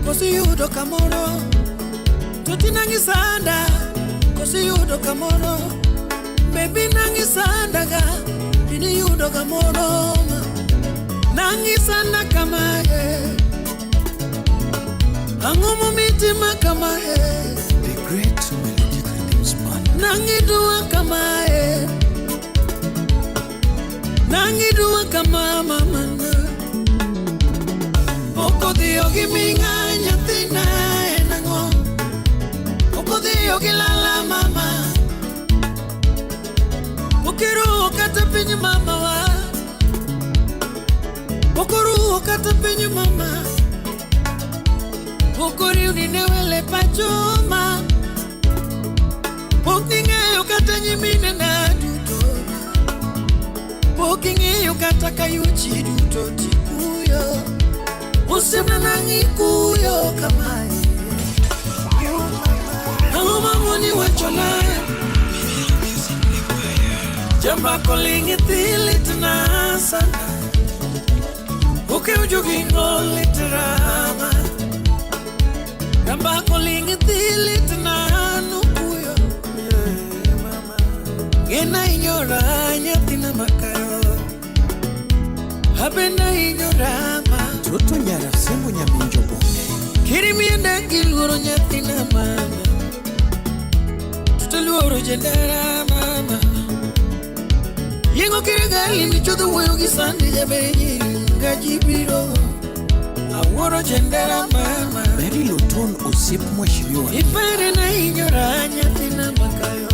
kosiyudo kamoro to To tinang'isanda kosiyudo kamoro. Bebi nang'isandaga iniyudo kamoro. Nang'isanda kamae. Ang'o momitima kamae? The Great Melodic Rhythms Band. Nang'idua kamae. Nang'idua kama mamana. Pok odhiyo gi ming'a nyathina en ang'o? Pok odhiyo gi lala mama. Pok iruwo kata piny mamawa. Pok oruwo kata piny mama. Pok oriwni ne wele pacho ma. Pok ing'eyo kata nyiminena duto. Pok ing'eyo kata kayuchi duto tikuyo. Osiepna nang'ikuyo kamae. Ang'o mamoni wachona? Jambako ling' ithi litna sana. Okew jogi no lit rama. Jambako ling' ithi litna nukuyo. Ng'ena inyora nyathina makayo. Abenda inyora ma. Toto nyara sembo nyaminjo bonde. Kirimiende gi luoro nyathina mama. Tuto luoro jendera mama. Yiengo kirigali michodho wuoyo gi sandi jaber nyiri ngaji biro. Awuoro jendera mama. Mary Luton osiep mheshimiwa. Ipare na inyora nyathina makayo.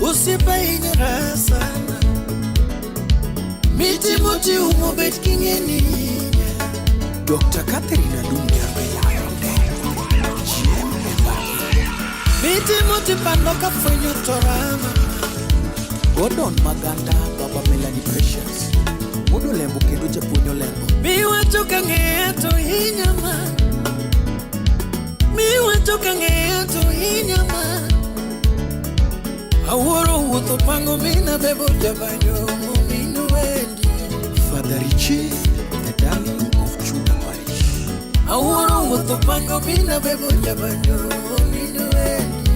Osiepa inyora sana. Miti moti umo bet king'eni hinya. Dr. Catherine Adum Nyarbe. GM Embaki. Miti moti pando ka fwenyo to rama. Gordon Maganda, Baba Melanie Precious. Wuod Olembo kendo japuonj Olembo. Miwacho ka ng'eya to hinya ma. Miwacho ka ng'eya to hinya ma. Awuoro wuotho pango mina bebo jabanjo minu wendi. Father Richie, the darling of Chuda Parish. Awuoro wuotho pango mina bebo jabanjo minu wendi.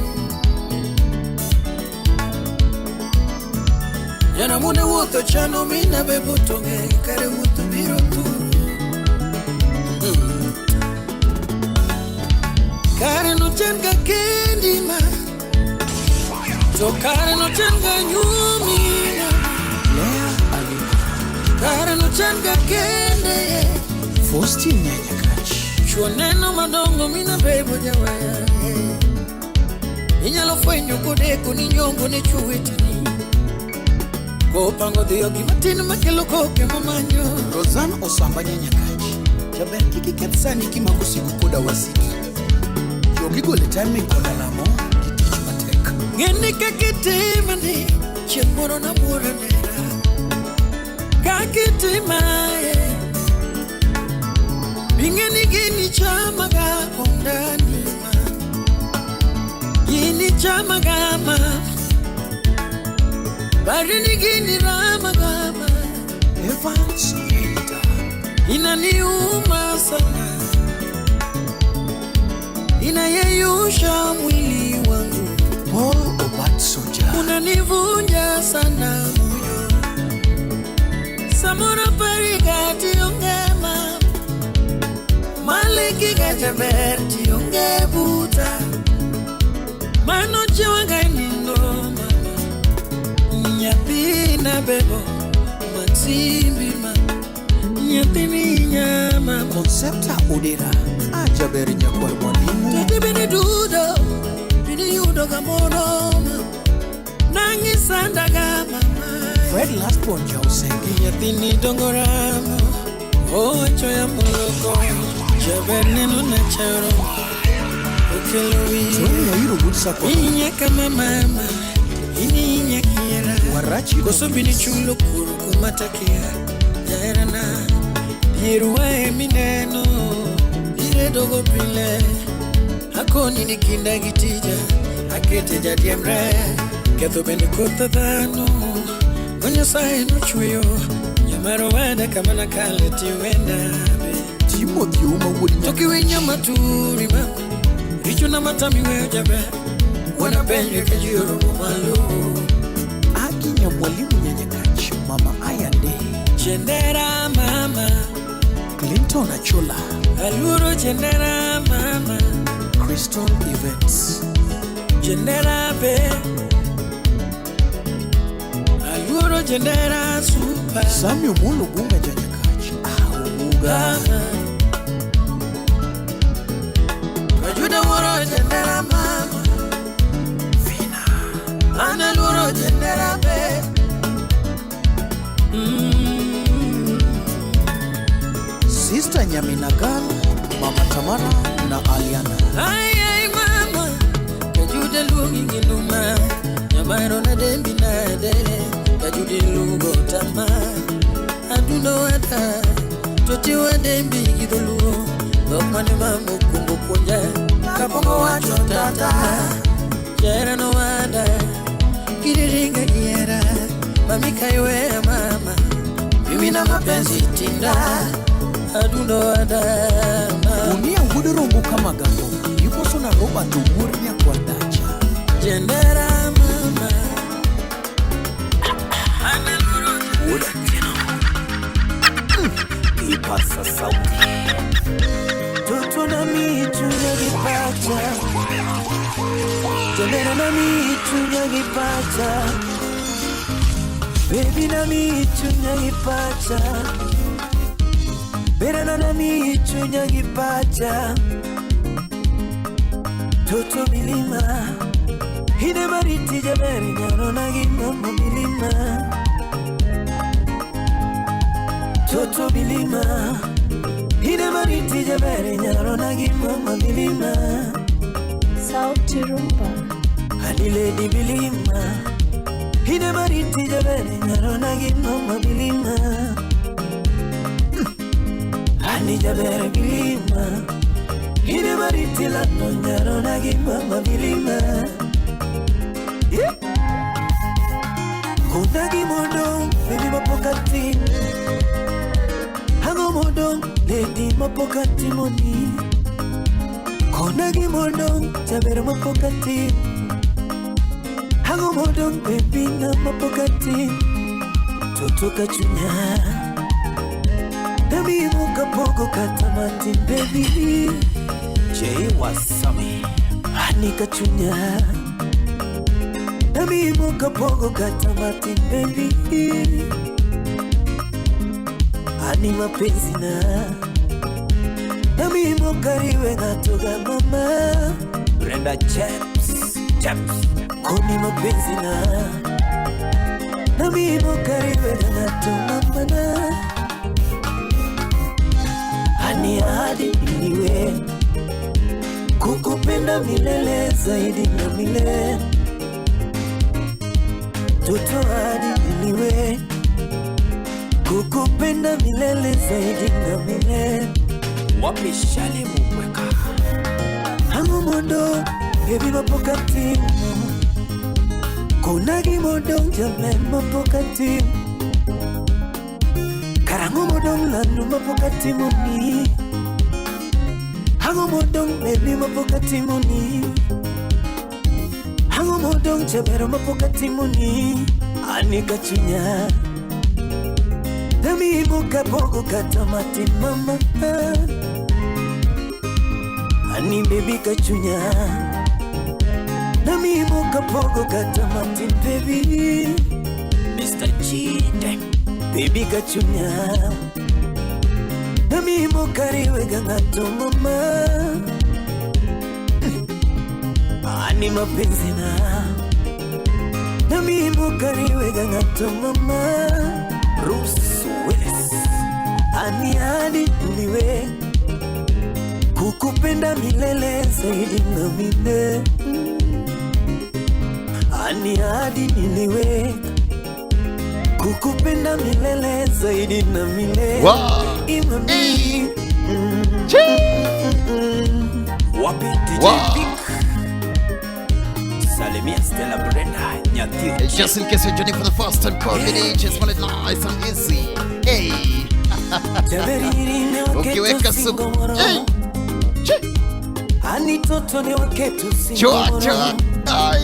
Janamune wuotho chano mina bebo tong'e kare wuotho biro thuru. Kare nochan ga kendi ma. To kare nochan ga nyumina. Lea Alima. Kare nochan ga kende. Faustin Nyanyakach. Chuo neno madongo mina bebo jawaya. Inyalo fwenyo kodeko ni nyongo ne chuwetni. Kopango dhiyo gimatin makelo koke mamanyo. Rosanne Osamba Nyanyakach. Jaber kik iketh sani kimako sigu koda wasiki. Jogi gole timing koda lamo gi tich matek. Ng'eni kakitimani chieng' moro nabuora nera. Kakitimae. Bing'eni gini chamaga kondani ma. Gini chamaga ma. Barini gini ramaga ma. Evans Hilda. Inaniuma sana. Inayeyusha mwili wangu. Paul Obat Soja. Unanivunja sana moyo. Samora pariga tionge ma. Maliki gajaber tionge buta. Mano chiwanga nindo mama. Nyathina bebo matsimbi ma. Nyathini nyama. Concepta Odera. Ajaber nyakwar mwalimu. Tete bende dudo bende yudo kamoro ma. Nang'isandaga mama. Fred Lastborn Jausenge. Nyathini dongo ramo owacho ya moloko jaber neno na charo okelo Tony wiye Yairo Good Sacco. inya kama mama ininya kiera Warachi koso bini chulo kuro kumatakia jaherana dhier wae mineno iredogo pile akoni ni kinda gi tija akete jadiemre ketho bende kotha dhano ma Nyasaye nochweyo nyamaro weda kama nakale tiwenda be Timothy Ouma wuod to kiwinjo maturi mama Richona matami weyo jaber. Wana penjo ka ji oromo malo. Akinya mwalimu Nyanyakach, Mama Ayande. Chendera mama. Clinton Achola. Aluoro chendera mama. Crystal Events. Chendera be. Aluoro chendera super. Samuel Molo Gunga Janyakach. Auga. Kajuda wuoro chendera mama. Fina. An aluoro chendera be. Sister Nyaminagal, Mama Tamara na Aliana. Ai ai mama. Kajuda luongi gi numa. Nyamaro na dembi nade. Kajuda lugo tama. Adundo wata. Toti wadembi gi dholuo. Dhok mane mama okwongo puonja. Kapongo wacho tata. Jahera nowada. Kiriringa giera. Mami kaiweya mama. Mimi na mapenzi tinda. Adundo wada. Unia wuod Rombo Kamagambo, imoso na Robert Owuor nyakwar dacha. Jendera mama. Wuod Atieno. Ipasa sauti. Toto na mitu nyagipacha. Jendera na mitu nyagipacha. Baby na mitu nyagipacha. Berana na mitu nyagipacha. Toto milima. Hine mariti jaberi nyaro na gimama milima. Toto milima. Hine mariti jaberi nyaro na gimama milima. Sauti Rumba. Anile di milima. Hine mariti jaberi nyaro na gimama milima. Ani jaberi milima. Hine mariti la no nyaro na gimama milima. Yeah. Kuna gimondo, baby mapokati. Hango mondo, lady mapokati moni. Kuna gimondo, jabero mapokati. Hango mondo, baby na mapokati. Toto kachunya. Nami muka pogo katamati baby. Jay Wasami. Ani kachunya. Nami muka pogo katamati baby. Ani mapenzi na. Nami mukariwe ngatoga mama. Brenda Chaps. Chaps. Koni mapenzi na. Nami mukariwe ngato mama na. Ani ahadi niwe. Kukupenda milele zaidi na milele. Toto ahadi niwe. Kukupenda milele zaidi na milele. Wapi Shale Mubweka. Hangu mondo, baby mapokati. Kuna gimondo jame mapokati. Karangu modong lanu mapokati moni. Hangu modong baby mapokati moni. Hangu modong chabero mapokati moni. Ani kachunya. Nami muka pogo katamati mama. Ani baby kachunya. Nami muka pogo katamati baby. Mr. G. Baby kachunya. Nami mukariwe gangato mama. Ani mapenzi na. Nami mukariwe gangato mama. Bruce Willis. Ani hadi niwe. Kukupenda milele zaidi na milele. Ani hadi niliwe. Kukupenda milele zaidi na milele. Wow. Imami. Wapi DJ Wow. Vic. Salimia Stella Brenda Nyathio. Just in case you're joining for the first time, call me DJ Smollett, nice and easy. Hey. Ukiweka supu. Hey. Che. Ani toto ne waketo singo Chua moro. chua. Ai.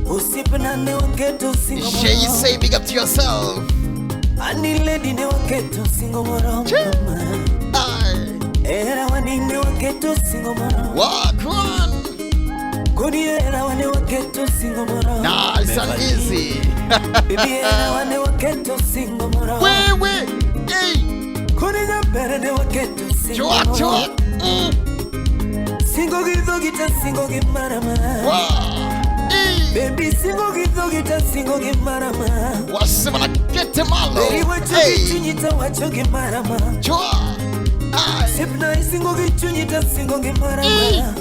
Osiepna ne waketo singo Shay moro. say big up to yourself. Ani lady ne waketo singo moro. Mama. Ai. Era wani ne waketo singo moro. Walk one. Kodi era wane waketo singo moro. Nice and easy. Baby era wane waketo singo moro. Wewe. Hey. Kodi nyapere ne waketo singo Chua moro. chua. Singo gi dhogi ta singo gi marama. Wow. Hey. Baby singo gi dhogi ta singo gi marama. Wasema na kete malo. Baby wacho gi Hey. chunyi ta wacho gi marama. Chua. Ai. Sipna isingo gi chunyi ta singo gi marama.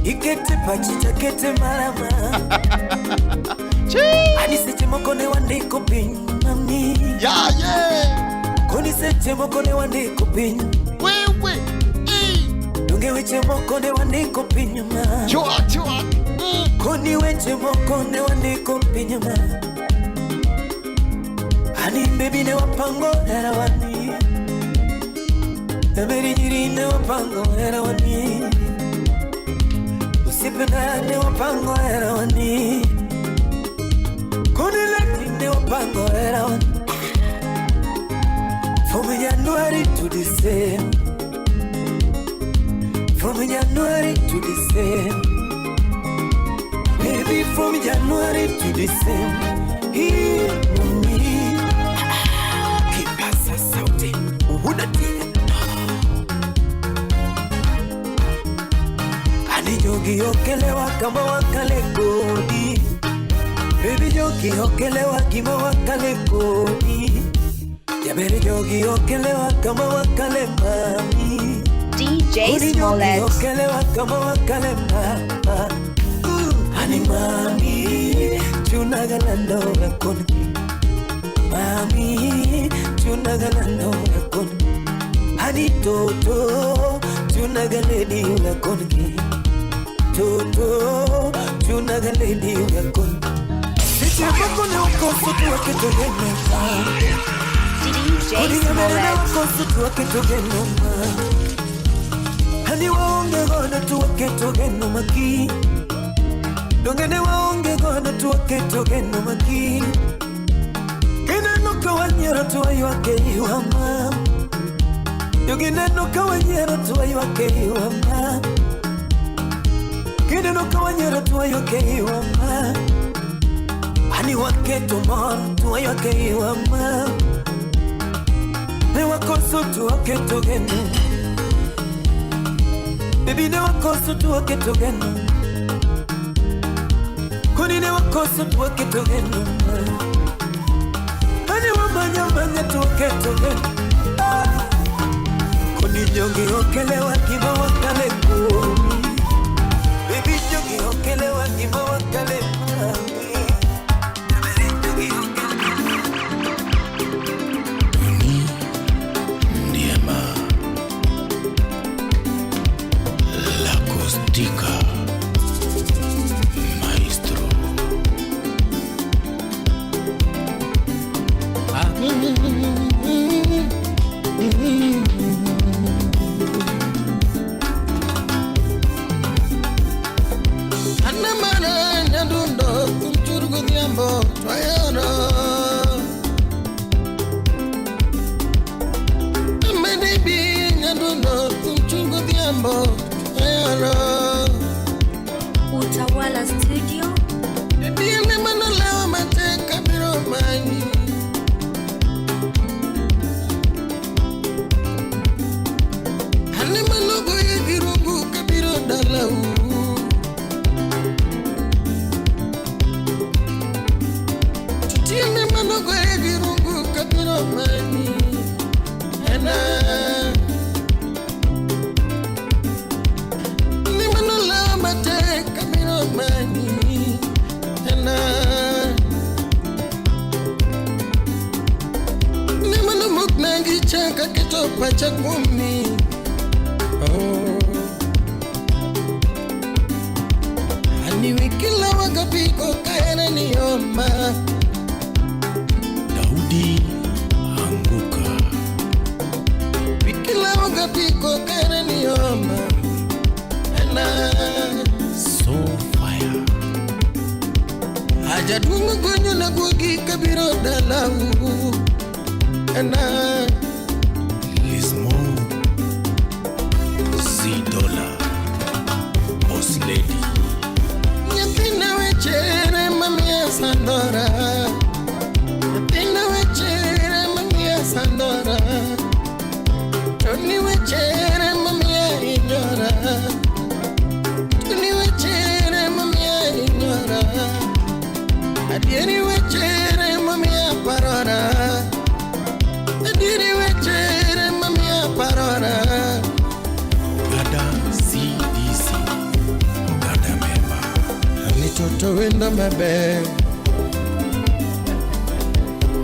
Ikete pachi ta kete marama. Ani seche moko ne wandiko piny mami. Yeah, yeah. Koni seche moko ne wandiko piny. Wewe. Hey. Donge weche moko ne wandiko piny ma. Chua chua. Koni weche moko ne wandiko piny ma. Ani baby ne wapango hera wani. Emeri nyiri ne wapango hera wani. Osiepna ne wapango hera wani. Koni lady ne wapango hera wani. From January to December. From January to December. Baby, from January to December. Here, me. Kipasa sauti. Uhudatia. Ani jogi okelewa kama wakale kodi. Baby jogi okelewa kama wakale kodi. Jaberi jogi okelewa kama wakale mami. DJ Smollett. Okelewa kama wakale mama. Ani mami, chunagalando konki. Mami, chunagalando konki. Ani toto, chunagaledi ula konki. Toto, chunagaledi ula konki. Seche moko ne okoso tu waketo geno ma. DJ Kodi nyamere ne Smollett. wakoso tu waketo geno ma. Ani waonge godo tu waketo geno maki. Donge ne waonge godo tu waketo geno maki. Kineno ka wanyiero to waywak e iwa ma. Jogi neno ka wanyiero to waywak e iwa ma. Kineno ka wanyiero to waywak e iwa ma. Ani waketo mor to waywak e iwa ma. Ne wakoso to waketo geno. Baby ne wakoso to waketo geno. Koni ne wakoso to waketo geno. Ani wamanya manya to waketo geno. Ah. Koni jogi okelewa kima wakale kumi. Baby jogi okelewa kima wakale mami. Baby jogi Ndiema La Costica Maestro. Anamara nyadundo kumchuru godhiambo twayoro. Amedibi nyadundo kumchuru godhiambo twayoro. Utawala Studio. Diende manolewa matek abiro manyi. Ane manogoyi gi rungu kabiro dalau. Tiende manogoyi gi rungu kabiro manyi. Ena. Ane manolewa matek abiro manyi. Ena. Ne mano mok nangi chaka keto pacha kuomi. Oh. Ani wikila wagapiko kaera ni oma. Daudi Anguka. Wikila wagapiko kaera ni oma. na. So fire. Ajaduong' gonyo na guogi kabiro dalau na. Lismo Z Dollar Boss Lady. Nyathina wechere mamiya sandora. Nyathina wechere mamiya sandora. Tony wechere mamiya inyora. Tony wechere mamiya inyora. Adieri wechere mamiya parora. Adieri wechere mamiya parora. Ogada CDC Ogada member. Ani toto wendo maber.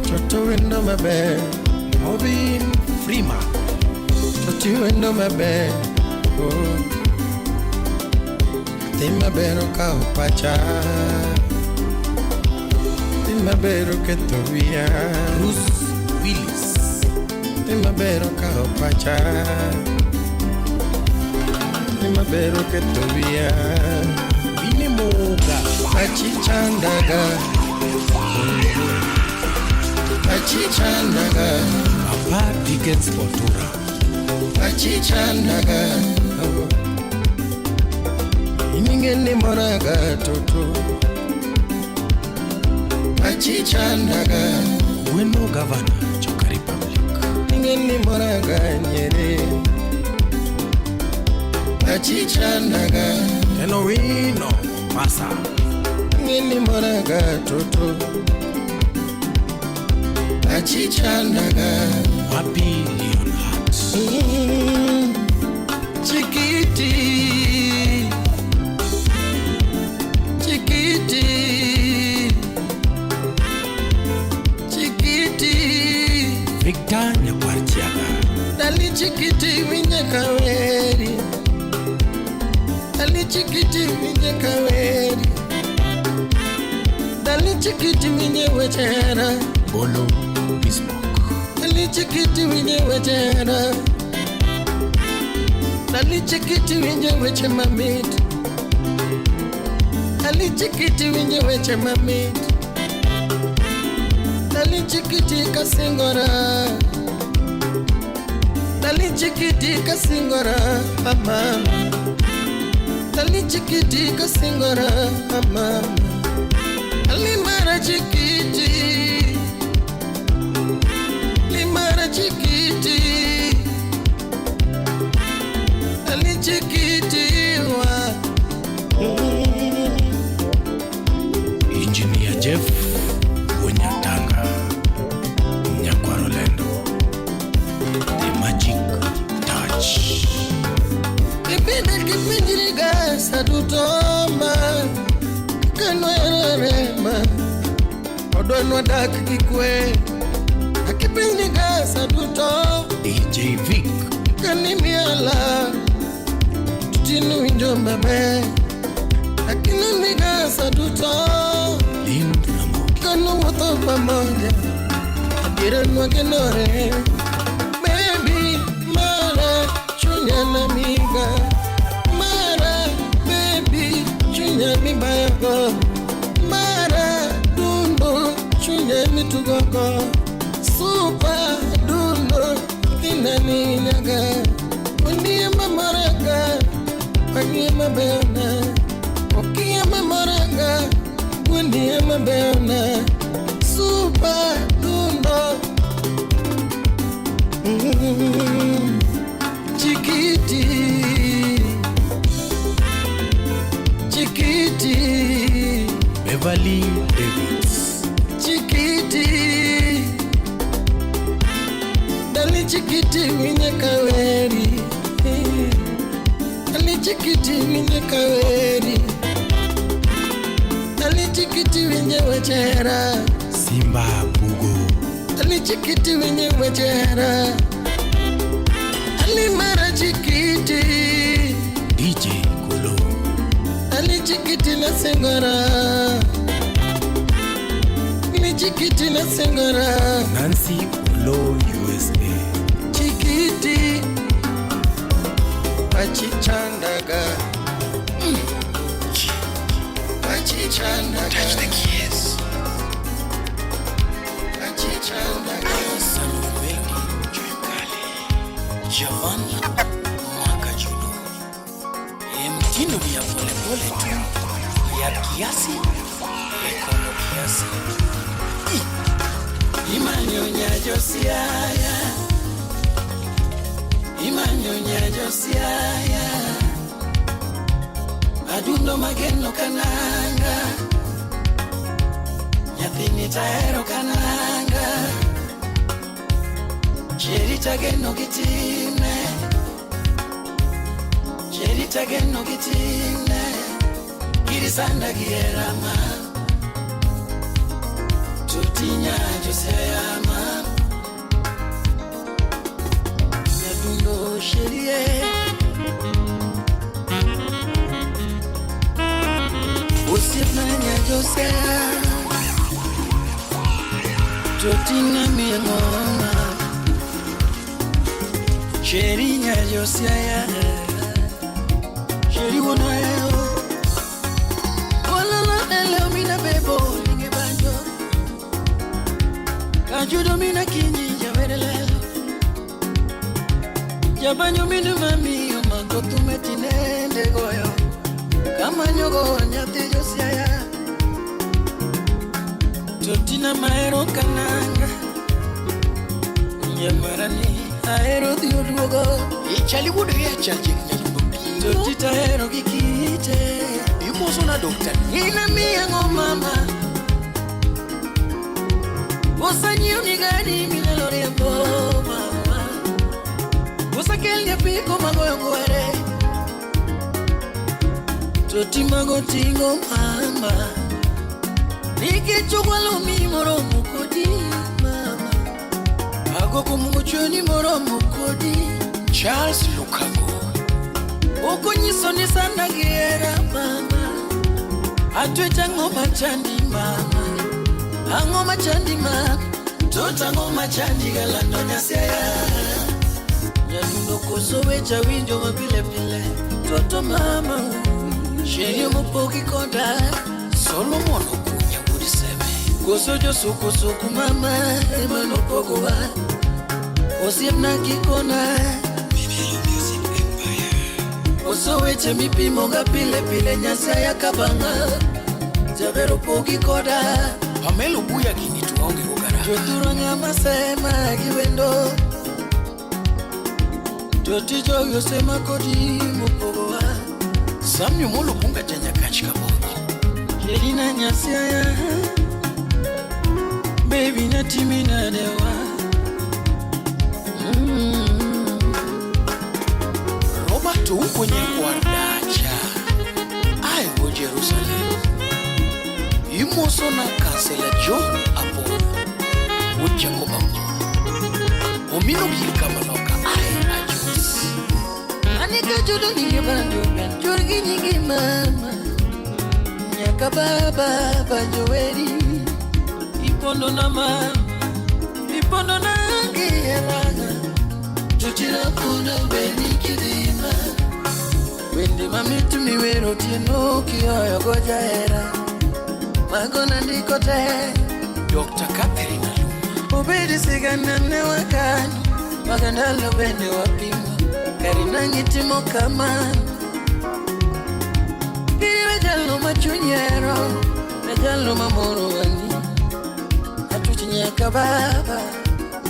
Toto wendo maber. Robin Freeman. Toti wendo maber. Oh. Nyathi maber okawo pacha. Nyathi maber oketho wiya. Bruce Willis. Nyathi maber okawo pacha. Nyathi maber oketho wiya. Bine Moga. Pachi chandaga. Pachi chandaga. Papa Dickens Otura. Pachi chandaga. Oh. Iningene moraga toto. Pachi chandaga. Gweno Governor Joka Republic. Ingeni moraga nyere. Pachi chandaga. Teno Wino Mombasa. Ingeni moraga toto. Pachi chandaga. Wapi Leon Hart. Chiquiti, chiquiti, chiquiti. Victor Nyakwarchiaga. Dali chiquiti winye kaweri. Dali chiquiti winye kaweri. Dali chiquiti winye wechera. Bolo Bismarck. Dali chiquiti winye wechera. Dali chiquiti winye weche mamit. Dali chiquiti winye weche mamit. Dali chiquiti kasingora. Dali chiquiti kasingora mama. Dali chiquiti kasingora mama. Limara chiquiti. Limara chiquiti. Dali chiquiti wa. Engineer Jeff Wonyatanga. Nyakwarolendo. The Magic Touch. Kipindi kipinjiriga sadutoma kanwererema odonwa dak gi kwe akipinjiriga saduto DJ Vic. Kanimiala tutinu winjo maber lakini niga saduto Lynn Ramogi. Kanuwuotho pamoja adiera nwagenore. Baby mara chunya namiga mara baby chunya mibayogo mara dundo chunya mitugogo super dundo tinaninyaga onie mamoraga onie mabeyona okie mamoraga onie mabeyona super dundo. Chiquiti, chiquiti, Beverly Davids. Chiquiti, dali chiquiti winye kaweri, dali chiquiti winye kaweri, dali chiquiti winye wechera, Simba Bugo. Dali chiquiti winye wechera, ali mara chiquiti. DJ Kolo. Ali chiquiti na sengora. Ali chiquiti na sengora. Nancy Olo USA. Chiquiti. Pachichandaga. Touch the keys. Salumeli Jwekali Javan Mwaka Judo. E mtindo ni ya polepole tu ya kiasi ekono kiasi. Imanyonya Josiaya, imanyonya Josiaya, adundo mageno kananga, nyathini tahero kananga, cheri tageno gitime, cheri tageno gitime, kirisanda gierama, tutinya Josiaya ma. Nyadundo sherie osiepna nyajosea totina mieng'oma sheri nyajosiaya sheri wonoeo olala eleo mina bebo ninge banjo kajudo mina kinyi jawerelelo Jabanyo minu mami omango tume tinende goyo Kamanyogo nyathi Josiaya Totina mahero kananga Nyamarani ahero dhi oduogo Ichali wuod riacha jik nyadundo pino. Totita ahero gi kite Imoso na Dr. Ina miyango mama Osanyiew ni gari minyalo riembo mama Osakelni apiko magoyo ngwere Toti mago tingo mama Nikech ogwalo mi moromo kodi mama Agoko muchoni moromo kodi Charles Lukago. Ok onyiso ni sana gihera mama Atwech ang'o machandi mama Ang'o machandi mama Tot ang'o machandi galando nyasiaya Nyadundo koso weche awinjo mapile pile Toto mama Sherio mopogi koda Solomon Okunya wuod Seme. Koso josukusuku mama ema nopogowa Osiepna gikona Koso weche mipimoga pile pile Nyasaye kabanga Jaber opogi koda Pamelo Buya gini to waonge go karaka. Jothuro ng'ama sema gi wendo Toti jogi osema kodi mopogowa Samuel Molo Bunga ja Nyakach Kabodho. Sherina Nyasaye Baby natimi nadewa Robert Ouko nyakwar dacha. Ae go Jerusalem. Imoso na Kansela John Apollo. Wuod Jacob Apollo. Omino gir kamaloka ae Ajos. Anika judo ninge banjo Chorgi nyingi mama Nyaka baba banjo weri Ipondo na mama Ipondo na ngieranga Chochira kuno beni kidima Wende mamitu miwero tieno kioyo goja era Magona ndiko te Dr. Catherine Aluma. Obedi sigana ne wakani Magandalo bende wapimo Karina ngitimo kama Iwe jalo machunyero Na jalo mamoro wani Atuchi nyaka baba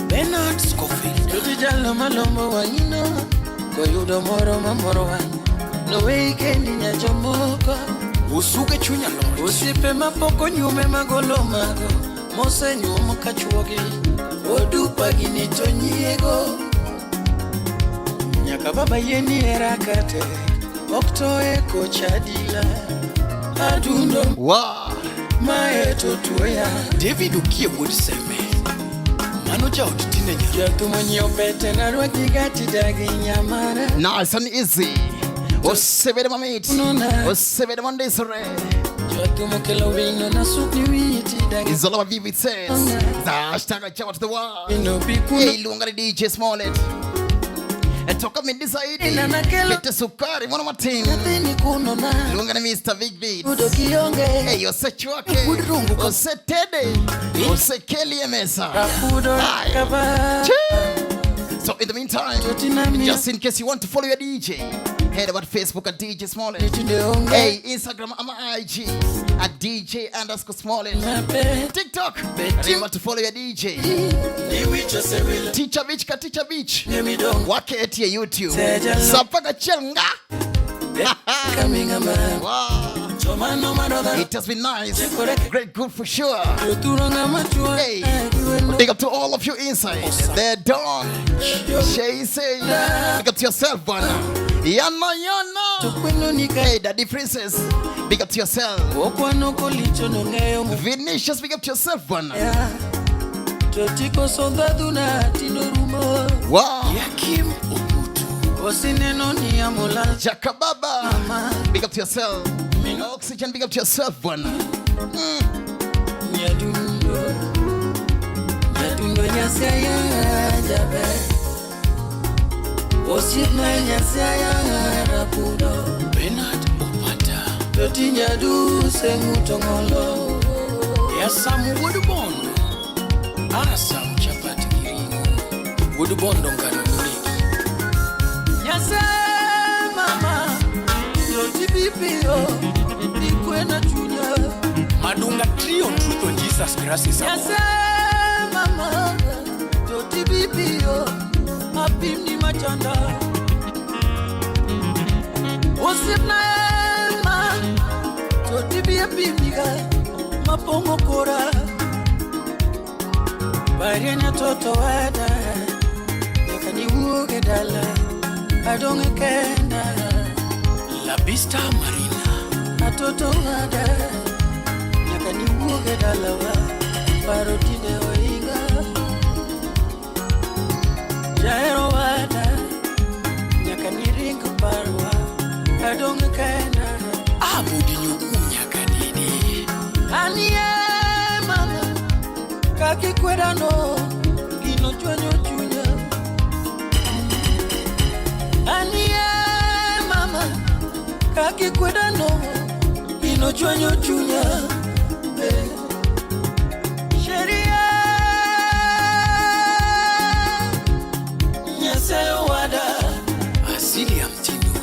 Bernard Scofield. Tuti jalo malombo wang'ino Koyudo moro mamoro wang'i Noweyi kendi nyajomoko Osuge chuny alot. Osiepe mapok onyuome magolo mago Mosenyuomo kachuogi Odupa gini to nyiego Nyaka baba yieni hera kate Ok toye kocha dila Adundo Wow. mae to tuoya David Okie wuod Seme. Mano jaod Tine Nyaru. Jathum onyiewo pete narwaki gati dagi nyamara Nice and easy. Osebede mamit. Nona Osebede mondesore. Jathum okelo wino nasukni witi dagi It's all about Vivid says. The hashtag I shout to the world. Wino bikuno Hey, Lunga the DJ Smollett. Toka midi zaidi. Nana kelo. Lete sukari mwana matin. Nyathini kunona. Luonga ni Mr. Big Beats. Udo kionge. Hey, osechwake. Udrungu ko- Osetede. Osekeli emesa. Rapudo Aye. kaba. So in the meantime, Totinami. just in case you want to follow your DJ, head over to Facebook at DJ Smallet. Tinde onge. Hey, Instagram ama IG at DJ_Smallet. Mabe. TikTok, Betty. remember to follow your DJ. Niwicho sewila. Teacher Beach ka Teacher Beach. Nyemidongo. Wake etie YouTube. Teja lo- Sapaka chenga. Kaminga ma. Wow. Chomano marodha. It has been nice. Great, good for sure. Yoturanga machua. Hey. Big up to all of you inside. They're done. Shay say. Big up to yourself, bwana. Yana yana. Kweno nika. Hey, Daddy Princess. Big up to yourself. Okwano kolicho nong'eyo mo. Vinicius, big up to yourself, bwana. Totiko sondhadhuna tino rumo. Wow. Yakim Oputu. Osineno ni amola. Jakababa. Big up to yourself. Oxygen, big up to yourself, bwana. Nyadundo. Nyadundo nyasaye jabe. Osiepna nyasaye rapudo. Bernard Opata. Toti nyadu seng'uto ng'olo. Yasamu wuod Bondo. Asam chapat gi ring'o. Wuod Bondo ngano nonegi. Nyasaye mama. Toti bipiyo. Ikwena chunya. Madunga Trio Truth on Jesus Christ is above. Nyasaye mama. Toti bipiyo. Apimni machanda. Osiepna ema. Toti bi apimniga. Mapong'o kora. Parie nyatoto wada. Nyaka niwuog e dala. Adong' e kenda. Labista Marina. Atoto wada. Nyaka niwuog e dalawa. Paro tinde oinga. Jahero wada. Nyaka niring parwa. Adong' e kenda. Abudi nyukum nyaka nene. Anie mama. Kakikwedano. Gino chwanyo chunya. Anie mama. Kakikwedano. Gino chwanyo chunya. Eh. Sheria. Nyasaye wada. Asili ya mtindo.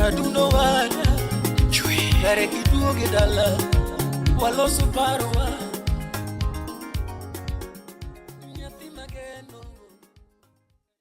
Adundo wada. Chwe. Kare kiduoge dala. Waloso parwa.